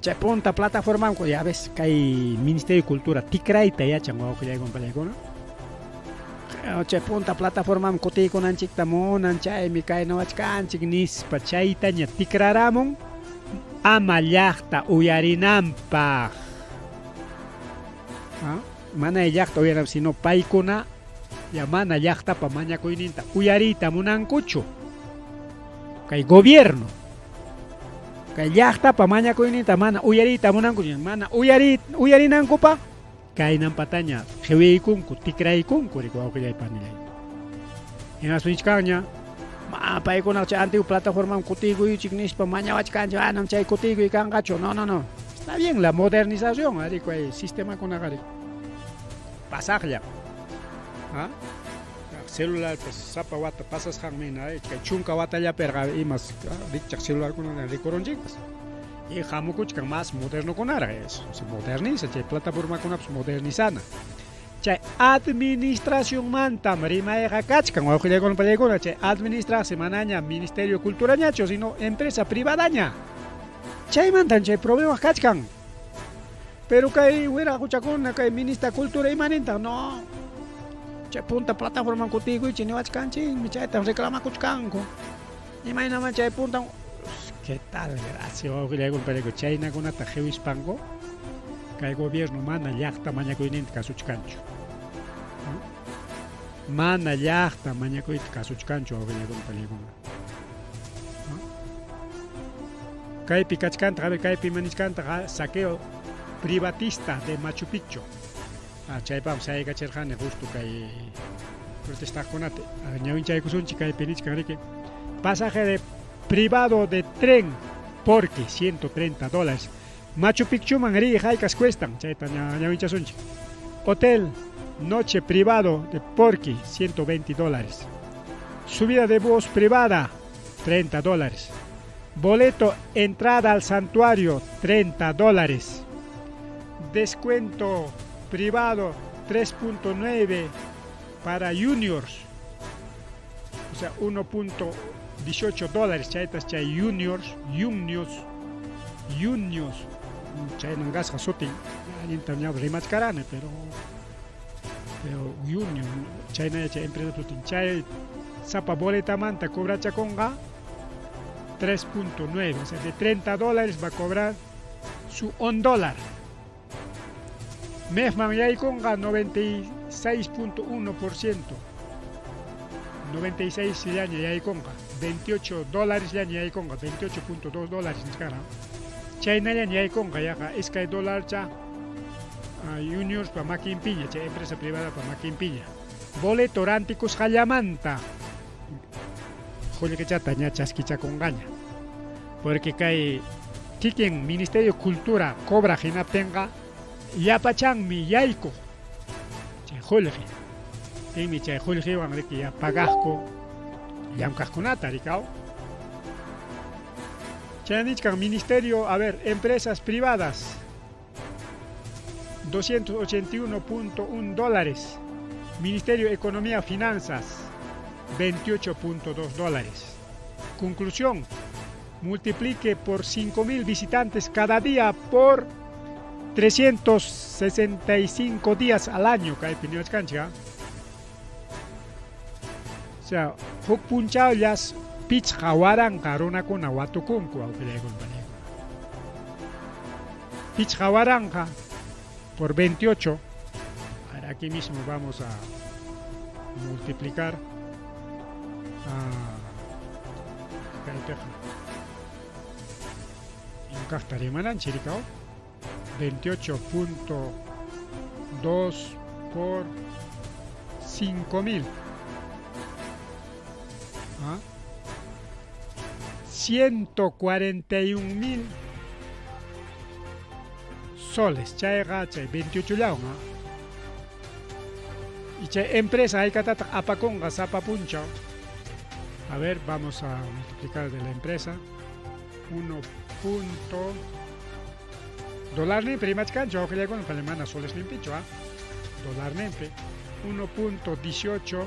chay punta plataforma, ya ves, kay Ministerio de Cultura tikrayta yachan, wawqillaykuna pallaykuna. Chay punta plataforma kutiykunanchikta munan, chaymi kaynawachkanchik nispa chaytaña tikraramun ama llaqta uyarinanpaq. ¿Ah? Mana llaqta uyarinanpaq, sino paykuna ya mana llaqtapa mañakuyninta uyariyta munankuchu. Kay gobierno kay llaqtapa mañakuyninta mana uyariyta munankuchu, mana uyarinankupaq kaynampataña qiwiykunku, tikraykunku, riku wawqillay panillay. Hinaspa nichkanña, ma paykuna chay antiguo plataforma kutiykuychik nispa mañawachkanchik, manam chay kutiykuy kanqachu. No, no, no. Está bien la modernización, riku, ay sistemakunaqa riku. Pasaqlla. ¿Ah? Celular pues sapa wata pasasqanmi kay chunka watallapiqa imas rikchaq celularkuna rikurunchikpas. Y hamukuchkan más modernokunaraq, eso se moderniza, chay plataformakunapas modernizana. Chay administracionmantam rimayqa kachkan, wawqillaykuna pallaykuna, chay administraqsi manaña Ministerio de Culturañachu, sino empresa privadaña. Chaymantan chay problema kachkan. Pero kay wiraquchakuna, kay ministra cultura imanintaq, no. Chay punta plataforma kutiykuychik niwachkanchikmi, chaytam reclamakuchkanku. Imaynaman chay punta. ¿Qué tal? Gracias, wawqillaykuna pallaykuna, chaynakunata qiwispanku kay gobierno mana llaqta mañakuyninta kasuchkanchu. Mana llaqta mañakuyta kasuchkanchu, wawqillaykuna pallaykuna. Kaypi kachkantaq, a ver, kaypi manichkantaq saqueo privatista de Machu Picchu. Ah, chaypam sayaykachirqani justo kay protestaqkunata. Ñawinchaykusunchik kaypi nichkan riki. Pasaje de privado de tren porque $130. Machu Picchuman riy haykas cuestan, chayta ñawinchasunchik. Hotel noche privado de Porqui $120. Subida de bus privada $30. Boleto entrada al santuario $30. Descuento privado 3.9 para juniors. O sea, $1.18 chaytas chay juniors, juniors, juniors. Chaynan gasqa sutin, allintam ña rimachkarani, pero junior, chayna chay empresa sutin. Chay sapa boletamanta cobrachakunqa 3.9, o sea, de $30 va a cobrar su $1. MEFman yaykunqa 96.1%. 96 llaña yaykunqa, $28 llaña yaykunqa, $28.2 nichkara. Chaynallaña yaykunqa yaqa iskay dólar cha juniors pa makinpiña, chay empresa privada pa makinpiña. Boleto rantikusqallamanta qullqichata ña chaskichakunqaña. Porque kay kikin Ministerio de Cultura cobra hinaptinqa yapachanmi yaykuq chay qullqi. Tinmi chay qullqiwan riki ya pagaqku llamkaqkunata rikaw. Chay nichkan ministerio, a ver, empresas privadas $281.1. Ministerio de Economía Finanzas $28.2. Conclusión, multiplique por 5.000 visitantes cada día por 365 días al año, kaypi niwachkanchik. O sea, huk punchawllas pichqa waranqa runakuna watukunku, wawqillaykuna panaykuna. Pichqa waranqa por 28. Ahora aquí mismo vamos a multiplicar. Kaypiqa kaqta rimananchik rikaw. 28.2 por 5.000. ¿Ah? 141 mil soles. Chayqa chay 28 llawan. Y chay empresa haykatataq apakunqa sapa punchaw. A ver, vamos a multiplicar de la empresa. 1 punto dólar nimpi rimachkanchu wawqillaykuna pale mana soles nimpichu ah dólar nimpi 1.18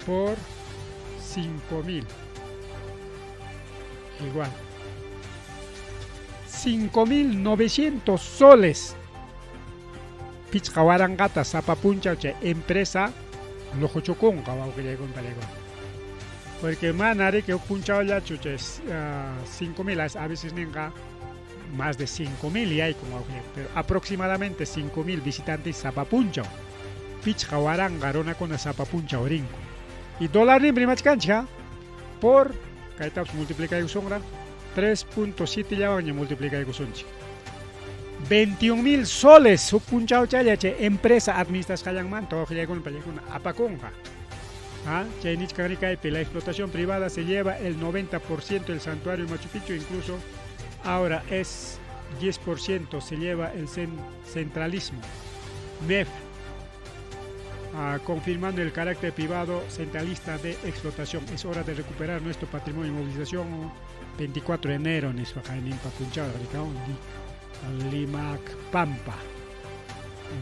por 5000 igual 5900 soles pichqa waranqata sapa punchaw chay empresa luquchukunqa wawqillaykuna palaykuna porque mana riki huk punchawllachu chay 5000 a veces ninqa más de 5000 yaykun wawqillaykuna pero aproximadamente 5000 visitantes sapa punchaw pichqa waranqa runakuna sapa punchaw rinku y dólar nimpi rimachkanchik por kaytapas multiplicaykusunqa 3.7 llawanña multiplicaykusunchik 21 mil soles huk punchawchalla chay empresa administrasqallanmanta wawqillaykuna pallaykuna apakunqa. ¿Ah? Chay nichkan kaypi la explotación privada se lleva el 90% del santuario Machu Picchu, incluso ahora es 10% se lleva el centralismo. MEF, confirmando el carácter privado centralista de explotación. Es hora de recuperar nuestro patrimonio y movilización. 24 de enero, nispa nimpa punchaw, Limac Pampa.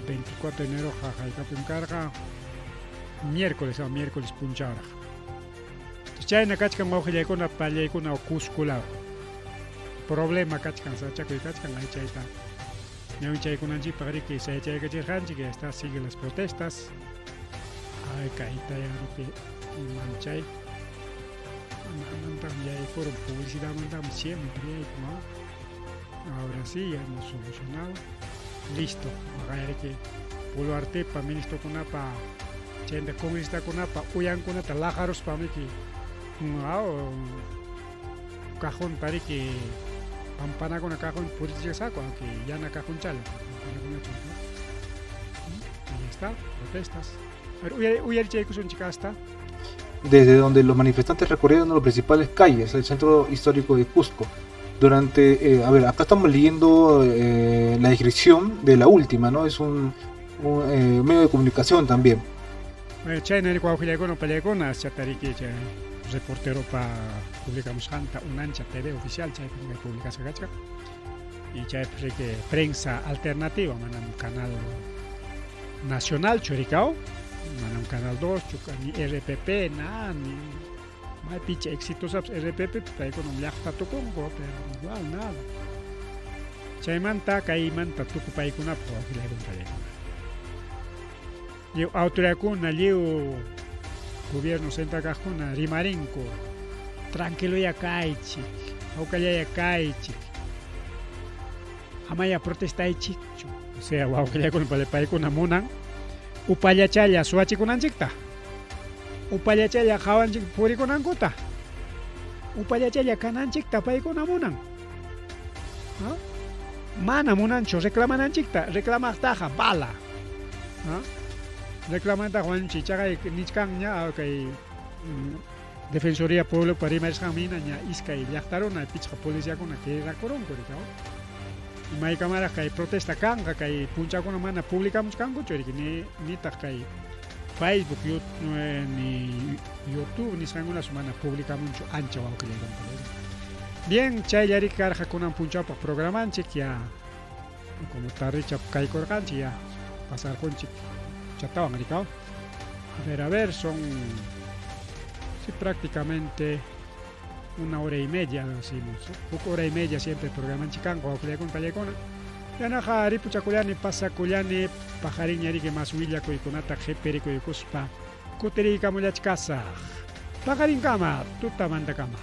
24 de enero, haykapim karqa miércoles, miércoles punchawraq. Chayna kachkan wawqillaykuna pallaykuna Cusco law. Problema kachkan, sachakuy kachkan, ay chayta ñawinchaykunanchikpaq riki sayachaykachirqanchik, ya está, siguen las protestas. Ay, kayta riki imanchay. Mantam yaykurun publicidad mantam siempre yaykun, ¿no? Ahora sí, ya hemos solucionado. Listo. Riki Boluartepa ministrokunapa chayta congresista-kunapa uyankunata laqaruspa miki cajonta riki pampanakuna cajón purichikasqaku, aunque yana cajonchala pampanakunachu, ¿no? Ahí está, protestas. A ver, uyarichaykusunchik hasta. Desde donde los manifestantes recorrieron las principales calles del centro histórico de Cusco. Durante, a ver, acá estamos leyendo la descripción de la última, ¿no? Es un medio de comunicación también. Chayna wawqillaykuna pallaykuna chatariki chay reporteropa publicamusqanta Unancha TV oficial chaypi publicasqa kachkan y chaypi riki prensa alternativa manam canal nacional churikaw manam canal 2 chu ni RPP na ni maypicha exitosapas RPP paykunam llaqta tukunku pero igual nada chaymanta kaymanta tukupaykunapaq wawqillaykuna pallaykuna lliw autoridadkuna lliw gobierno central kaqkuna rimarinku tranquiloya kaychik hawkallaya kaychik amaya protestaychikchu o sea wawqillaykuna paykuna munan upallachalla suwachikunanchikta upallachalla qawanchik purikunankuta upallachalla kananchikta paykuna munan ¿no? Mana munanchu reclamananchikta reclamaqtaqa bala, ¿no? Reclamanta wañuchi chaqay nichkanña kay Defensoría Pueblo rimarisqanmi hina ña iskay llaqtaruna pichqa policiakuna quedakurunku riki maykamaraq kay protesta kanqa kay punchawkuna mana publicamuchkankuchu riki ni nitaq kay Facebook ni YouTube nisqankunapas mana publicamunchu ancha wawqillaykuna. Bien, chaylla riki karqa kunan punchawpaq programanchik ya como tarricha kaykurqanchik ya pasarqunchik chatawan rikaw. A ver, son sí, prácticamente una hora y media decimos, huk hora y media siempre programanchik kanqa wawqillaykuna pallaykuna. Yanaqa ripuchakullani pasakullani paqarinña riki mas willakuykunata qhipirikuykuspa kutiriykamullachkasaq. Paqarinkama tutamantakama.